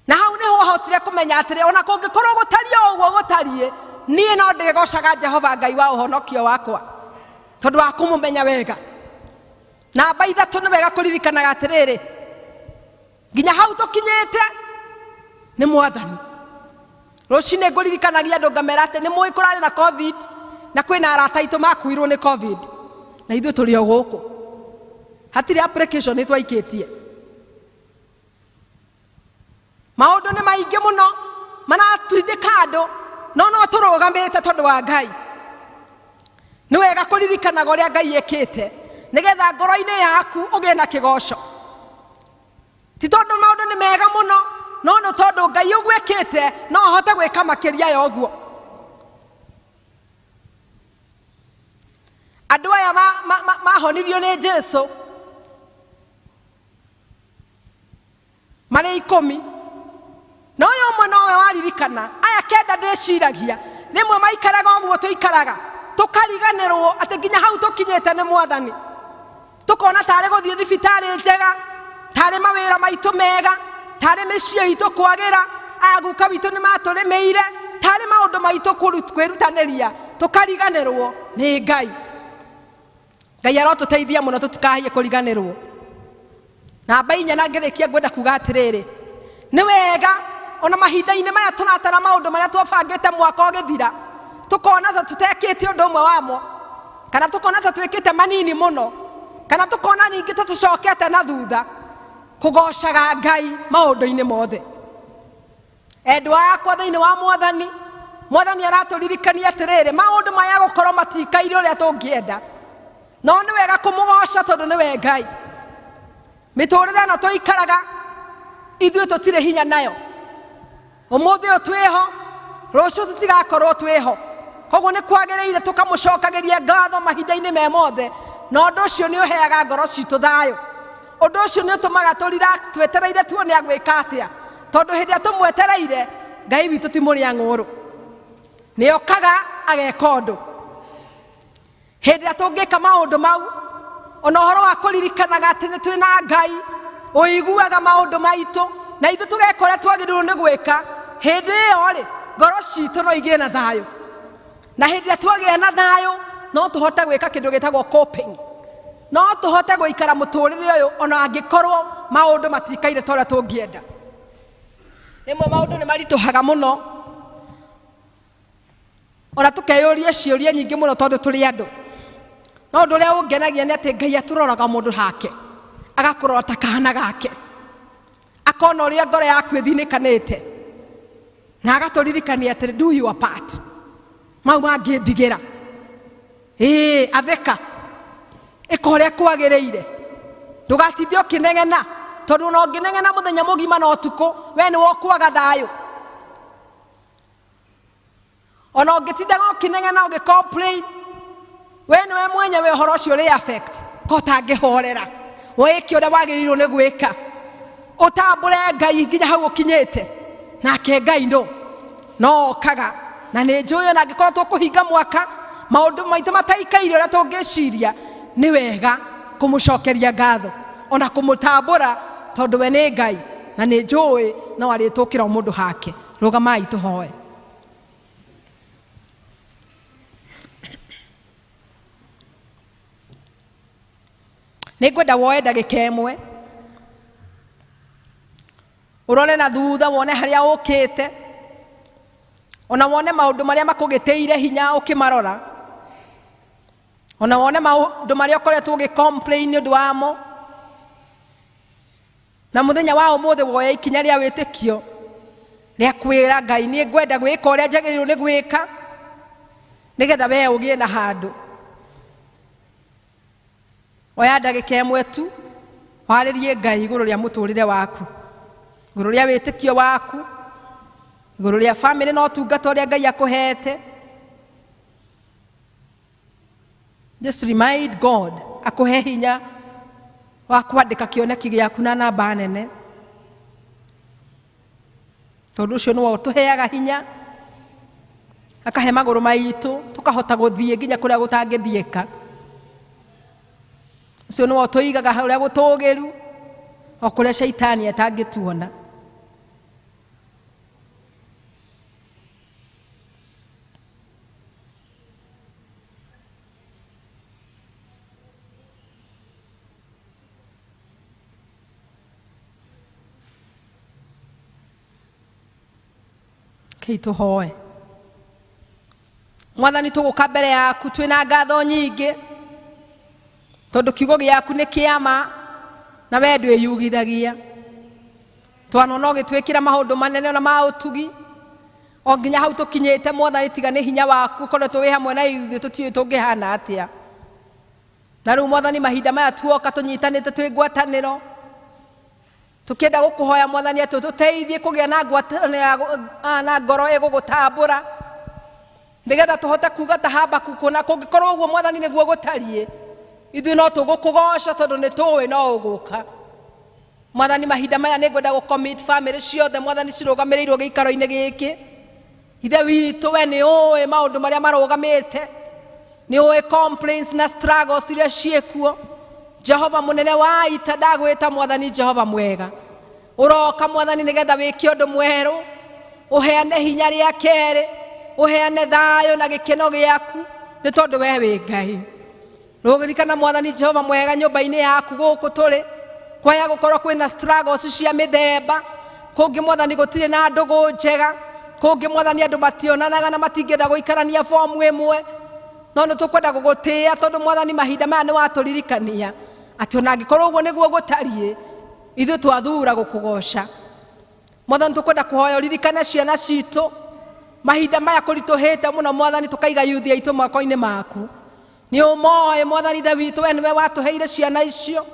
Na hau nĩho ahotire kũmenya atĩrĩ, ona kũngĩkorwo gũtariĩ o ũguo gũtariĩ, niĩ no ndĩgocaga Jehova Ngai wa ũhonokio wakwa, tondũ wa kũmũmenya wega. Namba 3 nĩ wega kũririkanaga atĩrĩrĩ, nginya hau tũkinyĩte nĩ Mwathani. Rũcinĩ ngũririkanagia andũ ngamera atĩ nĩ mũĩ kũrarĩ na COVID na kwĩna arata aitũ makuirwo nĩ COVID na ithuĩ tũrĩ o gũkũ, hatirĩ application twaikĩtie. Maũndũ nĩ maingĩ mũno maratindĩka andũ, no no tũrũgamĩte tondũ wa Ngai. Nĩ wega kũririkanaga ũrĩa Ngai ekĩte nĩgetha ngoro-inĩ yaku ũgĩe na kĩgoco. Ti tondũ maũndũ nĩ mega mũno, no nĩ tondũ Ngai ũguo ekĩte no ahote gwĩka makĩria ya ũguo. Andũ aya mahonirio nĩ Jesu marĩ 10, no ũyũ ũmwe nowe waririkana. Aya 9 ndĩciragia rĩmwe maikaraga ũguo tũikaraga, tũkariganĩrwo atĩ nginya hau tũkinyĩte nĩ Mwathani. Tũkona tarĩ gũthiĩ thibitarĩ njega, tarĩ mawĩra maitũ mega, tarĩ mĩciĩ itũ kwagĩra, aguka witũ nĩ matũrĩmĩire, tarĩ maũndũ maitũ kwĩrutanĩria, tũkariganĩrwo nĩ Ngai. Ngai arotũteithia mũno tũtikahie kũriganĩrwo. Namba 4 na ngĩrĩkia ngwenda kuga atĩrĩrĩ, nĩ wega ona mahinda-inĩ maya tũratara maũndũ marĩa twabangĩte mwaka ũgĩthira, tũkona ta tũtekĩte ũndũ ũmwe wamo, kana tũkona ta twĩkĩte manini mũno, kana tũkona ningĩ ta tũcokete na thutha, kũgocaga Ngai maũndũ-inĩ mothe. Endwa akwa thĩinĩ wa Mwathani, Mwathani aratũririkania atĩrĩrĩ, maũndũ maya gũkorwo matikaire ũrĩa tũngĩenda, no nĩ wega kũmũgoca tondũ nĩwe Ngai. Mĩtũrĩre ĩno tũikaraga ithuĩ tũtirĩ hinya nayo. Ũmũthĩ ũyũ twĩho, rũciũ tũtigakorwo twĩho. Koguo nĩ kwagĩrĩire tũkamũcokagĩria ngatho mahinda-inĩ me mothe, na ũndũ ũcio nĩ ũheaga ngoro citũ thayũ. Ũndũ ũcio nĩ ũtũmaga tũ relax, twetereire tuone agwĩka atĩa, tondũ hĩndĩ ĩrĩa tũmwetereire Ngai witũ ti mũrĩa ng'ũrũ, nĩ okaga ageka ũndũ. Hĩndĩ ĩrĩa tũngĩka maũndũ mau, ona ũhoro wa kũririkanaga atĩ nĩ twĩna Ngai ũiguaga maũndũ maitũ na ithuĩ tũgeka ũrĩa twagĩrĩirwo nĩ gwĩka, hĩndĩ ĩyo rĩ ngoro citũ no igĩe na thayũ. Na hĩndĩ ĩrĩa twagĩa na thayũ no tũhote gwĩka kĩndũ gĩtagwo coping, no tũhote gũikara mũtũrĩre ũyũ ona angĩkorwo maũndũ matikaire ta ũrĩa tũngĩenda. Rĩmwe maũndũ nĩ maritũhaga mũno, ona tũkeyũria ciũria nyingĩ mũno tondũ tũrĩ andũ. No ũndũ ũrĩa ũngenagia nĩ atĩ Ngai atũroraga mũndũ hake, agakũrora ta kahana gake, akona ũrĩa ngoro yaku ĩthinĩkanĩte, na agatũririkania atĩrĩ, do your part, mau mangĩndigĩra. Ĩĩ, atheka, ĩka ũrĩa kwagĩrĩire, ndũgatinde ũkĩnegena, tondũ ona ũngĩnegena mũthenya mũgima na ũtukũ, we nĩwe ũkwaga thayũ. Ona ũngĩtindaga ũkĩnegena ũgĩ-complain, we nĩwe mwenyewe ũhoro ũcio ũrĩ affect, ko ũtangĩhorera, wĩke ũrĩa wagĩrĩirwo nĩ gwĩka, ũtambũre Ngai nginya hau ũkinyĩte, nake Ngai no okaga. Na nĩ njũĩ ona angĩkorwo tũkũhinga mwaka maũndũ maitũ mataikaire ũrĩa tũngĩciria, nĩ wega kũmũcokeria ngatho ona kũmũtambũra, tondũ we nĩ Ngai na nĩ njũĩ no arĩtũkĩra o mũndũ hake. Rũgamai tũhoe. Nĩ ngwenda woe ndagĩka ĩmwe ũrore na thutha, wone harĩa ũkĩte, ona wone maũndũ marĩa makũgĩtĩire hinya ũkĩmarora, ona wone maũndũ marĩa ũkoretwo ũgĩ-complain nĩ ũndũ wamo. Na mũthenya wa ũmũthĩ woe ikinya rĩa wĩtĩkio rĩa kwĩra Ngai, niĩ ngwenda gwĩka ũrĩa njagĩrĩirwo nĩ gwĩka nĩgetha we ũgĩe na handũ. Oya ndagĩka ĩmwe tu warĩrie Ngai igũrũ rĩa mũtũrĩre waku, igũrũ rĩa wĩtĩkio waku, igũrũ rĩa bamĩrĩ na ũtungata ũrĩa Ngai akũhete. Just remind God akũhe hinya wa kwandĩka kĩoneki gĩaku na namba nene, tondũ ũcio nĩwe ũtũheaga hinya, akahe magũrũ maitũ tũkahota gũthiĩ nginya kũrĩa gũtangĩthiĩka. Ũcio nĩwe ũtũigaga harĩa gũtũũgĩru, o kũrĩa caitani atangĩtuona. Kei tũhoe. Mwathani tũgũka mbere yaku twĩna ngatho nyingĩ tondũ kiugo gĩaku nĩ kĩama na we ndwĩyugithagia. Twanona ũgĩtwĩkĩra maũndũ manene ona ma ũtugi o nginya hau tũkinyĩte Mwathani, tiga nĩ hinya waku ũkoretwo wĩ hamwe na ithuĩ tũtiũĩ tũngĩhana atĩa. Na rĩu Mwathani, mahinda maya tuoka tũnyitanĩte twĩ ngwatanĩro, tũkĩenda gũkũhoya Mwathani atĩ ũtũteithie kũgĩa na ngwatanĩro na ngoro ĩgũgũtambũra, nĩgetha tũhote kuga ta Habakuku, na kũngĩkorwo ũguo Mwathani nĩguo gũtariĩ, ithuĩ no tũgũkũgoca tondũ nĩ tũĩ no ũgũka. Mwathani, mahinda maya nĩ ngwenda gũ-commit family ciothe Mwathani cirũgamĩrĩirwo gĩikaro-inĩ gĩkĩ. Ithe witũ, we nĩ ũĩ maũndũ marĩa marũgamĩte, nĩ ũĩ complaints na struggles iria ciĩkuo. Jehova mũnene wa ita, ndagwĩta Mwathani Jehova mwega, ũroka Mwathani nĩgetha wĩke ũndũ mwerũ, ũheane hinya rĩa kerĩ, ũheane thayũ na gĩkeno gĩaku, nĩ tondũ we wĩ Ngai. Rũgĩrikana Mwathani Jehova mwega, nyũmba-inĩ yaku gũkũ tũrĩ kwaya gũkorwo kwĩna struggles cia mĩthemba, kũngĩ Mwathani gũtirĩ na ndũgũ njega, kũngĩ Mwathani andũ mationanaga na matingĩenda gũikarania fomu ĩmwe, no nĩ tũkwenda gũgũtĩĩa tondũ Mwathani mahinda maya nĩ watũririkania atĩ ona angĩkorwo ũguo nĩguo gũtariĩ, ithuĩ twathura gũkũgoca. Mwathani, tũkwenda kũhoya ũririkane ciana citũ mahinda maya kũritũhĩte mũno Mwathani, tũkaiga yuthi aitũ moko-inĩ maku. Nĩ ũmoĩ Mwathani Ithe witũ, we nĩwe watũheire ciana icio.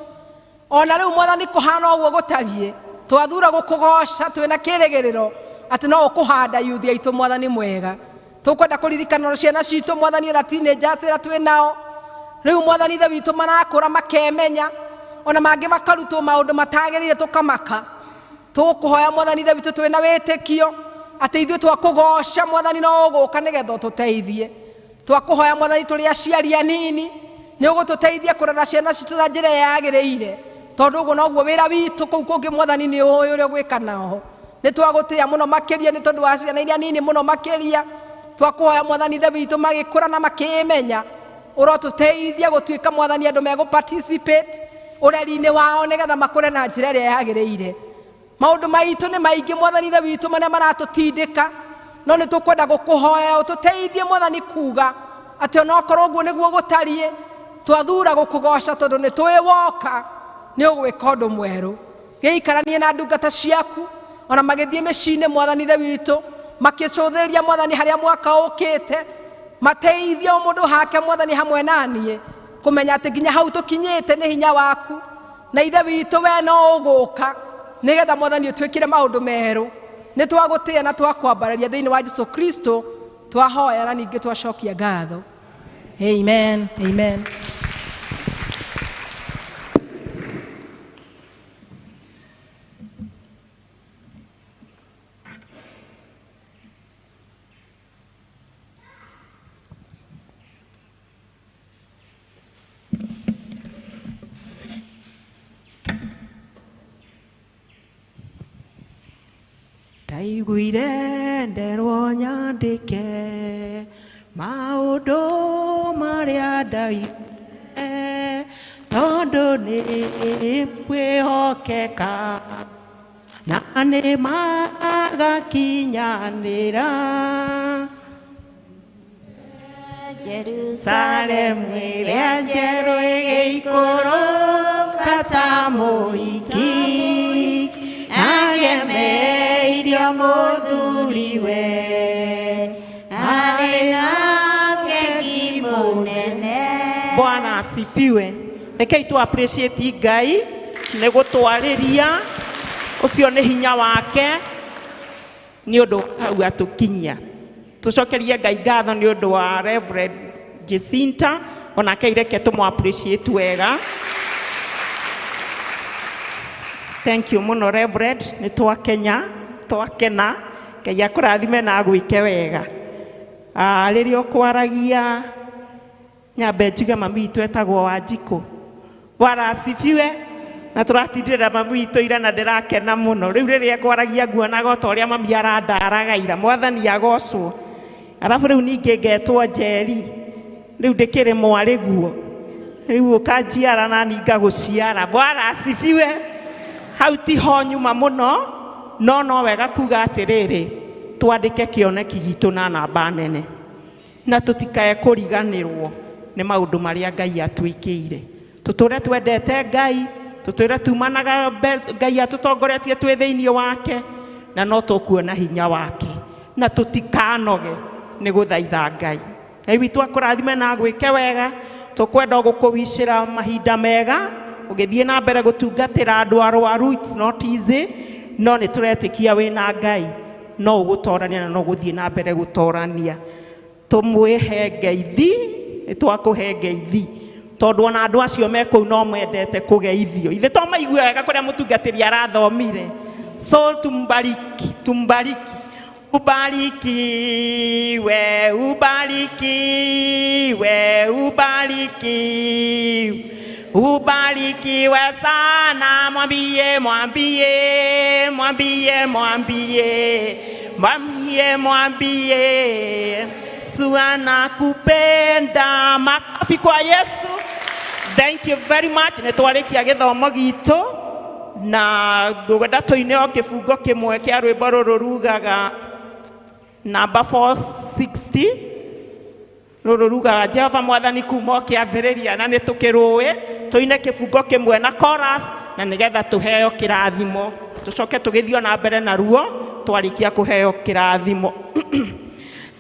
Ona rĩu Mwathani kũhana ũguo gũtariĩ, twathura gũkũgoca twĩna kĩrĩgĩrĩro atĩ no ũkũhanda yuthi aitũ Mwathani mwega. Tũkwenda kũririkana ciana citũ Mwathani, ona teenagers ĩrĩa twĩ nao rĩu Mwathani Ithe witũ, marakũra makemenya, ona mangĩ makarutwo maũndũ matagĩrĩire, tũkamaka. Tũgũkũhoya Mwathani Ithe witũ twĩna wĩtĩkio atĩ ithuĩ twakũgoca Mwathani no ũgũka nĩgetha ũtũteithie. Twakũhoya Mwathani tũrĩ aciari anini, nĩ ũgũtũteithia kũrera ciana citũ na njĩra ĩrĩa yagĩrĩire, tondũ ũguo noguo wĩra witũ kũu kũngĩ Mwathani nĩ ũĩ ũrĩa ũgwĩka nao. Nĩ twagũtĩĩa mũno makĩria nĩ tondũ wa ciana iria nini mũno makĩria. Twakũhoya Mwathani Ithe witũ magĩkũra na makĩĩmenya, ũrotũteithia gũtuĩka Mwathani andũ megũ participate ũreri-inĩ wao nĩgetha makũre na njĩra ĩrĩa yagĩrĩire. Maũndũ maitũ nĩ maingĩ Mwathani Ithe witũ marĩa maratũtindĩka, no nĩ tũkwenda gũkũhoya ũtũteithie Mwathani kuga atĩ onokorwo ũguo nĩguo gũtariĩ, twathura gũkũgoca tondũ nĩ tũĩ woka nĩ ũgwĩka ũndũ mwerũ. Gĩikaranie na ndungata ciaku ona magĩthiĩ mĩciĩ-inĩ Mwathani Ithe witũ, makĩcũthĩrĩria Mwathani harĩa mwaka ũkĩte, mateithie o mũndũ hake Mwathani hamwe na niĩ kũmenya atĩ nginya hau tũkinyĩte nĩ hinya waku, na Ithe witũ we no ũgũka nĩgetha Mwathani ũtwĩkĩre maũndũ merũ. Nĩ twagũtĩĩa na twakwambararia thĩinĩ wa Jesu Kristo, twahoya na ningĩ twacokia ngatho. Amen, amen. Ndaiguire nderwo nyandĩke maũndũ marĩa ndaiguire, tondũ nĩ kwĩhokeka na nĩ magakinyanĩra. Jerusalemu ĩrĩa njerũ ĩgĩikũrũka ta mũhiki, agemeirio mũthuriwe, arĩ na keki mũnene. Bwana asifiwe. Rekei tu appreciate Ngai nĩ gũtwarĩria, ũcio nĩ hinya wake nĩ ũndũ hau atũkinyia. Tũcokerie Ngai ngatho nĩ ũndũ wa Reverend Jacinta, onake ireke tũmũ appreciate wega. Thank you mũno Reverend, nĩ twakenya, twakena. Ngai akũrathime na agwĩke wega. Rĩrĩa ũkwaragia nyambe njuge mami witũ etagwo Wanjikũ. Bwana asifiwe. Na tũratindĩrĩra mami witũ ira na ndĩrakena mũno. Rĩu rĩrĩa ngwaragia nguonaga o ta ũrĩa mami arandaraga ira. Mwathani agocwo. Arabu rĩu ningĩ ngetwo Njeri. Rĩu ndĩkĩrĩ mwarĩ guo. Rĩu ũkanjiara na niĩ ngagũciara. Bwana asifiwe. Hau tiho nyuma mũno, no no wega kuga atĩrĩrĩ, Twandĩke kĩoneki gitũ na namba nene, na tũtikae kũriganĩrwo nĩ maũndũ marĩa Ngai atwĩkĩire. Tũtũre twendete Ngai, tũtũre tumanaga Ngai atũtongoretie twĩ thĩinĩ wake, na no tũkuona hinya wake, na tũtikanoge nĩ gũthaitha Ngai. Ngai witũ akũrathime na agwĩke wega. Tũkwenda gũkũwicĩra mahinda mega ũgĩthiĩ na mbere gũtungatĩra andũ arwaru. It's not easy, no nĩ tũretĩkia wĩna Ngai no ũgũtorania na no ũgũthiĩ na mbere gũtorania. Tũmwĩhe ngeithi, nĩ twakũhe ngeithi tondũ ona andũ acio me kũu no mendete kũgeithio. Ithe to maigue wega kũrĩa mũtungatĩri arathomire. So tumbariki, tumbariki. Ubarikiwe, ubarikiwe, ubarikiwe, ubarikiwe sana. Mwambie, mwambie, mwambie, mwambie, mwambie, mwambie, Yesu anakupenda. Makofi kwa Yesu. Thank you very much. Nĩ twarĩkia gĩthomo gitũ na ngwenda tũine o kĩbungo kĩmwe kĩa rwĩmbo rũrũ rugaga namba 460, rũrũ rugaga Jehova Mwathani kuma o kĩambĩrĩria, na nĩ tũkĩrũĩ. Tũine kĩbungo kĩmwe na chorus, na nĩgetha tũheo kĩrathimo, tũcoke tũgĩthiĩ na mbere naruo twarĩkia kũheo kĩrathimo.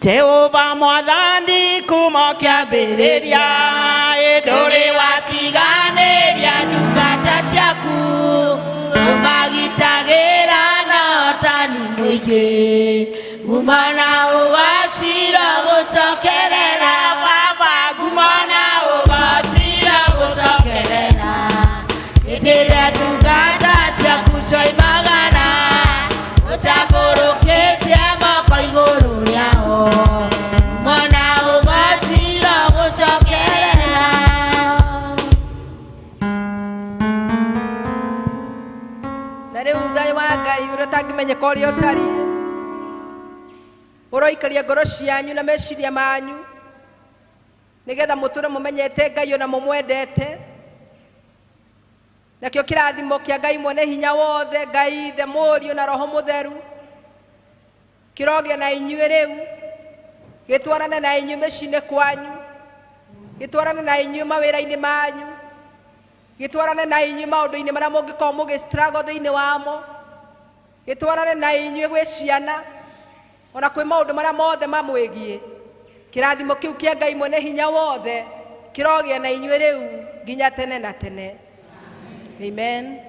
Jehova Mwathani kuma o kĩambĩrĩria, ĩ ndũrĩ watiganĩria ndungata ciaku, ũmagitagĩra na ũtani mũingĩ, nguma na ũgacira gũcokerera Baba, nguma na ũgacira gũcokerera. Hĩndĩ ĩrĩa ndungata ciaku cioimagara, ũtambũrũkĩtie moko igũrũ rĩao, nguma na ũgacira gũcokerera. Na rĩu thayũ wa Ngai ũrĩa ũtangĩmenyeka ũrĩa ũtariĩ ũroikaria ngoro cianyu na meciria manyu, nĩgetha mũtũre mũmenyete Ngai ona mũmwendete. Nakĩo kĩrathimo kĩa Ngai mwene hinya wothe, Ngai Ithe, Mũriũ na Roho Mũtheru, kĩrogĩa na inyuĩ rĩu, gĩtwarane na inyuĩ mĩciĩ-inĩ kwanyu, gĩtwarane na inyuĩ mawĩra-inĩ manyu, gĩtwarane na inyuĩ maũndũ-inĩ marĩa mũngĩkorwo mũgĩ struggle thĩinĩ wamo, gĩtwarane na inyuĩ gwĩ ciana ona kwĩ maũndũ marĩa mothe mamwĩgiĩ. Kĩrathimo kĩu kĩa Ngai mwene hinya wothe kĩrogĩa na inyuĩ rĩu nginya tene na tene. Amen.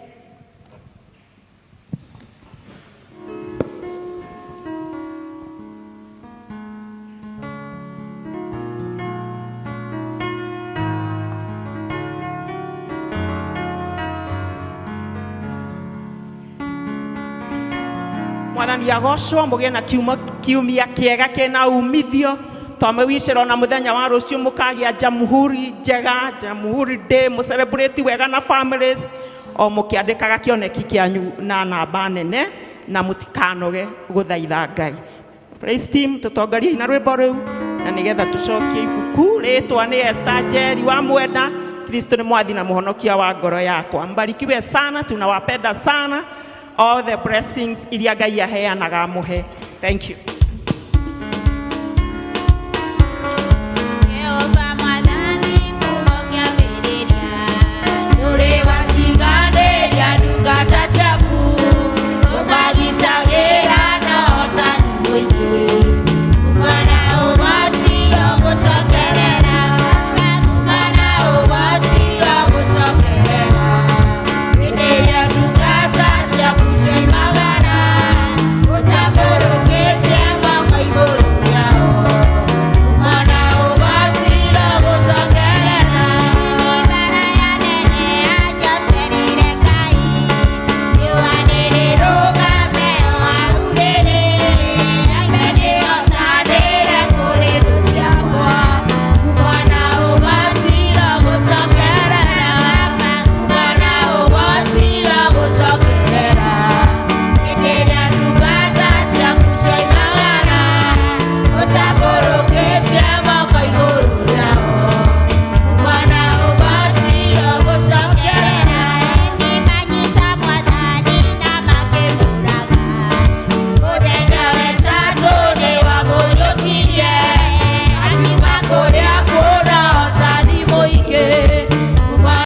Mwathani agocwo. Mũgĩe na kiumo kiumia kĩega kĩna umithio. Twamwĩwicĩra ona mũthenya wa rũciũ mũkagĩa Jamhuri njega, Jamhuri Day, mũcelebrate wega na families, o mũkĩandĩkaga kĩoneki kĩanyu na namba nene, na mũtikanoge gũthaitha Ngai. Praise team, tũtongorie na rwĩmbo rũu, na nĩgetha tũcokie ibuku. Rĩtwa nĩ Esther Njeri wa Mwenda. Kristo nĩ mwathi na mũhonokia wa ngoro yakwa. Mbarikiwe sana, tunawapenda sana. All the blessings iria Ngai aheanaga mũhe. Thank you.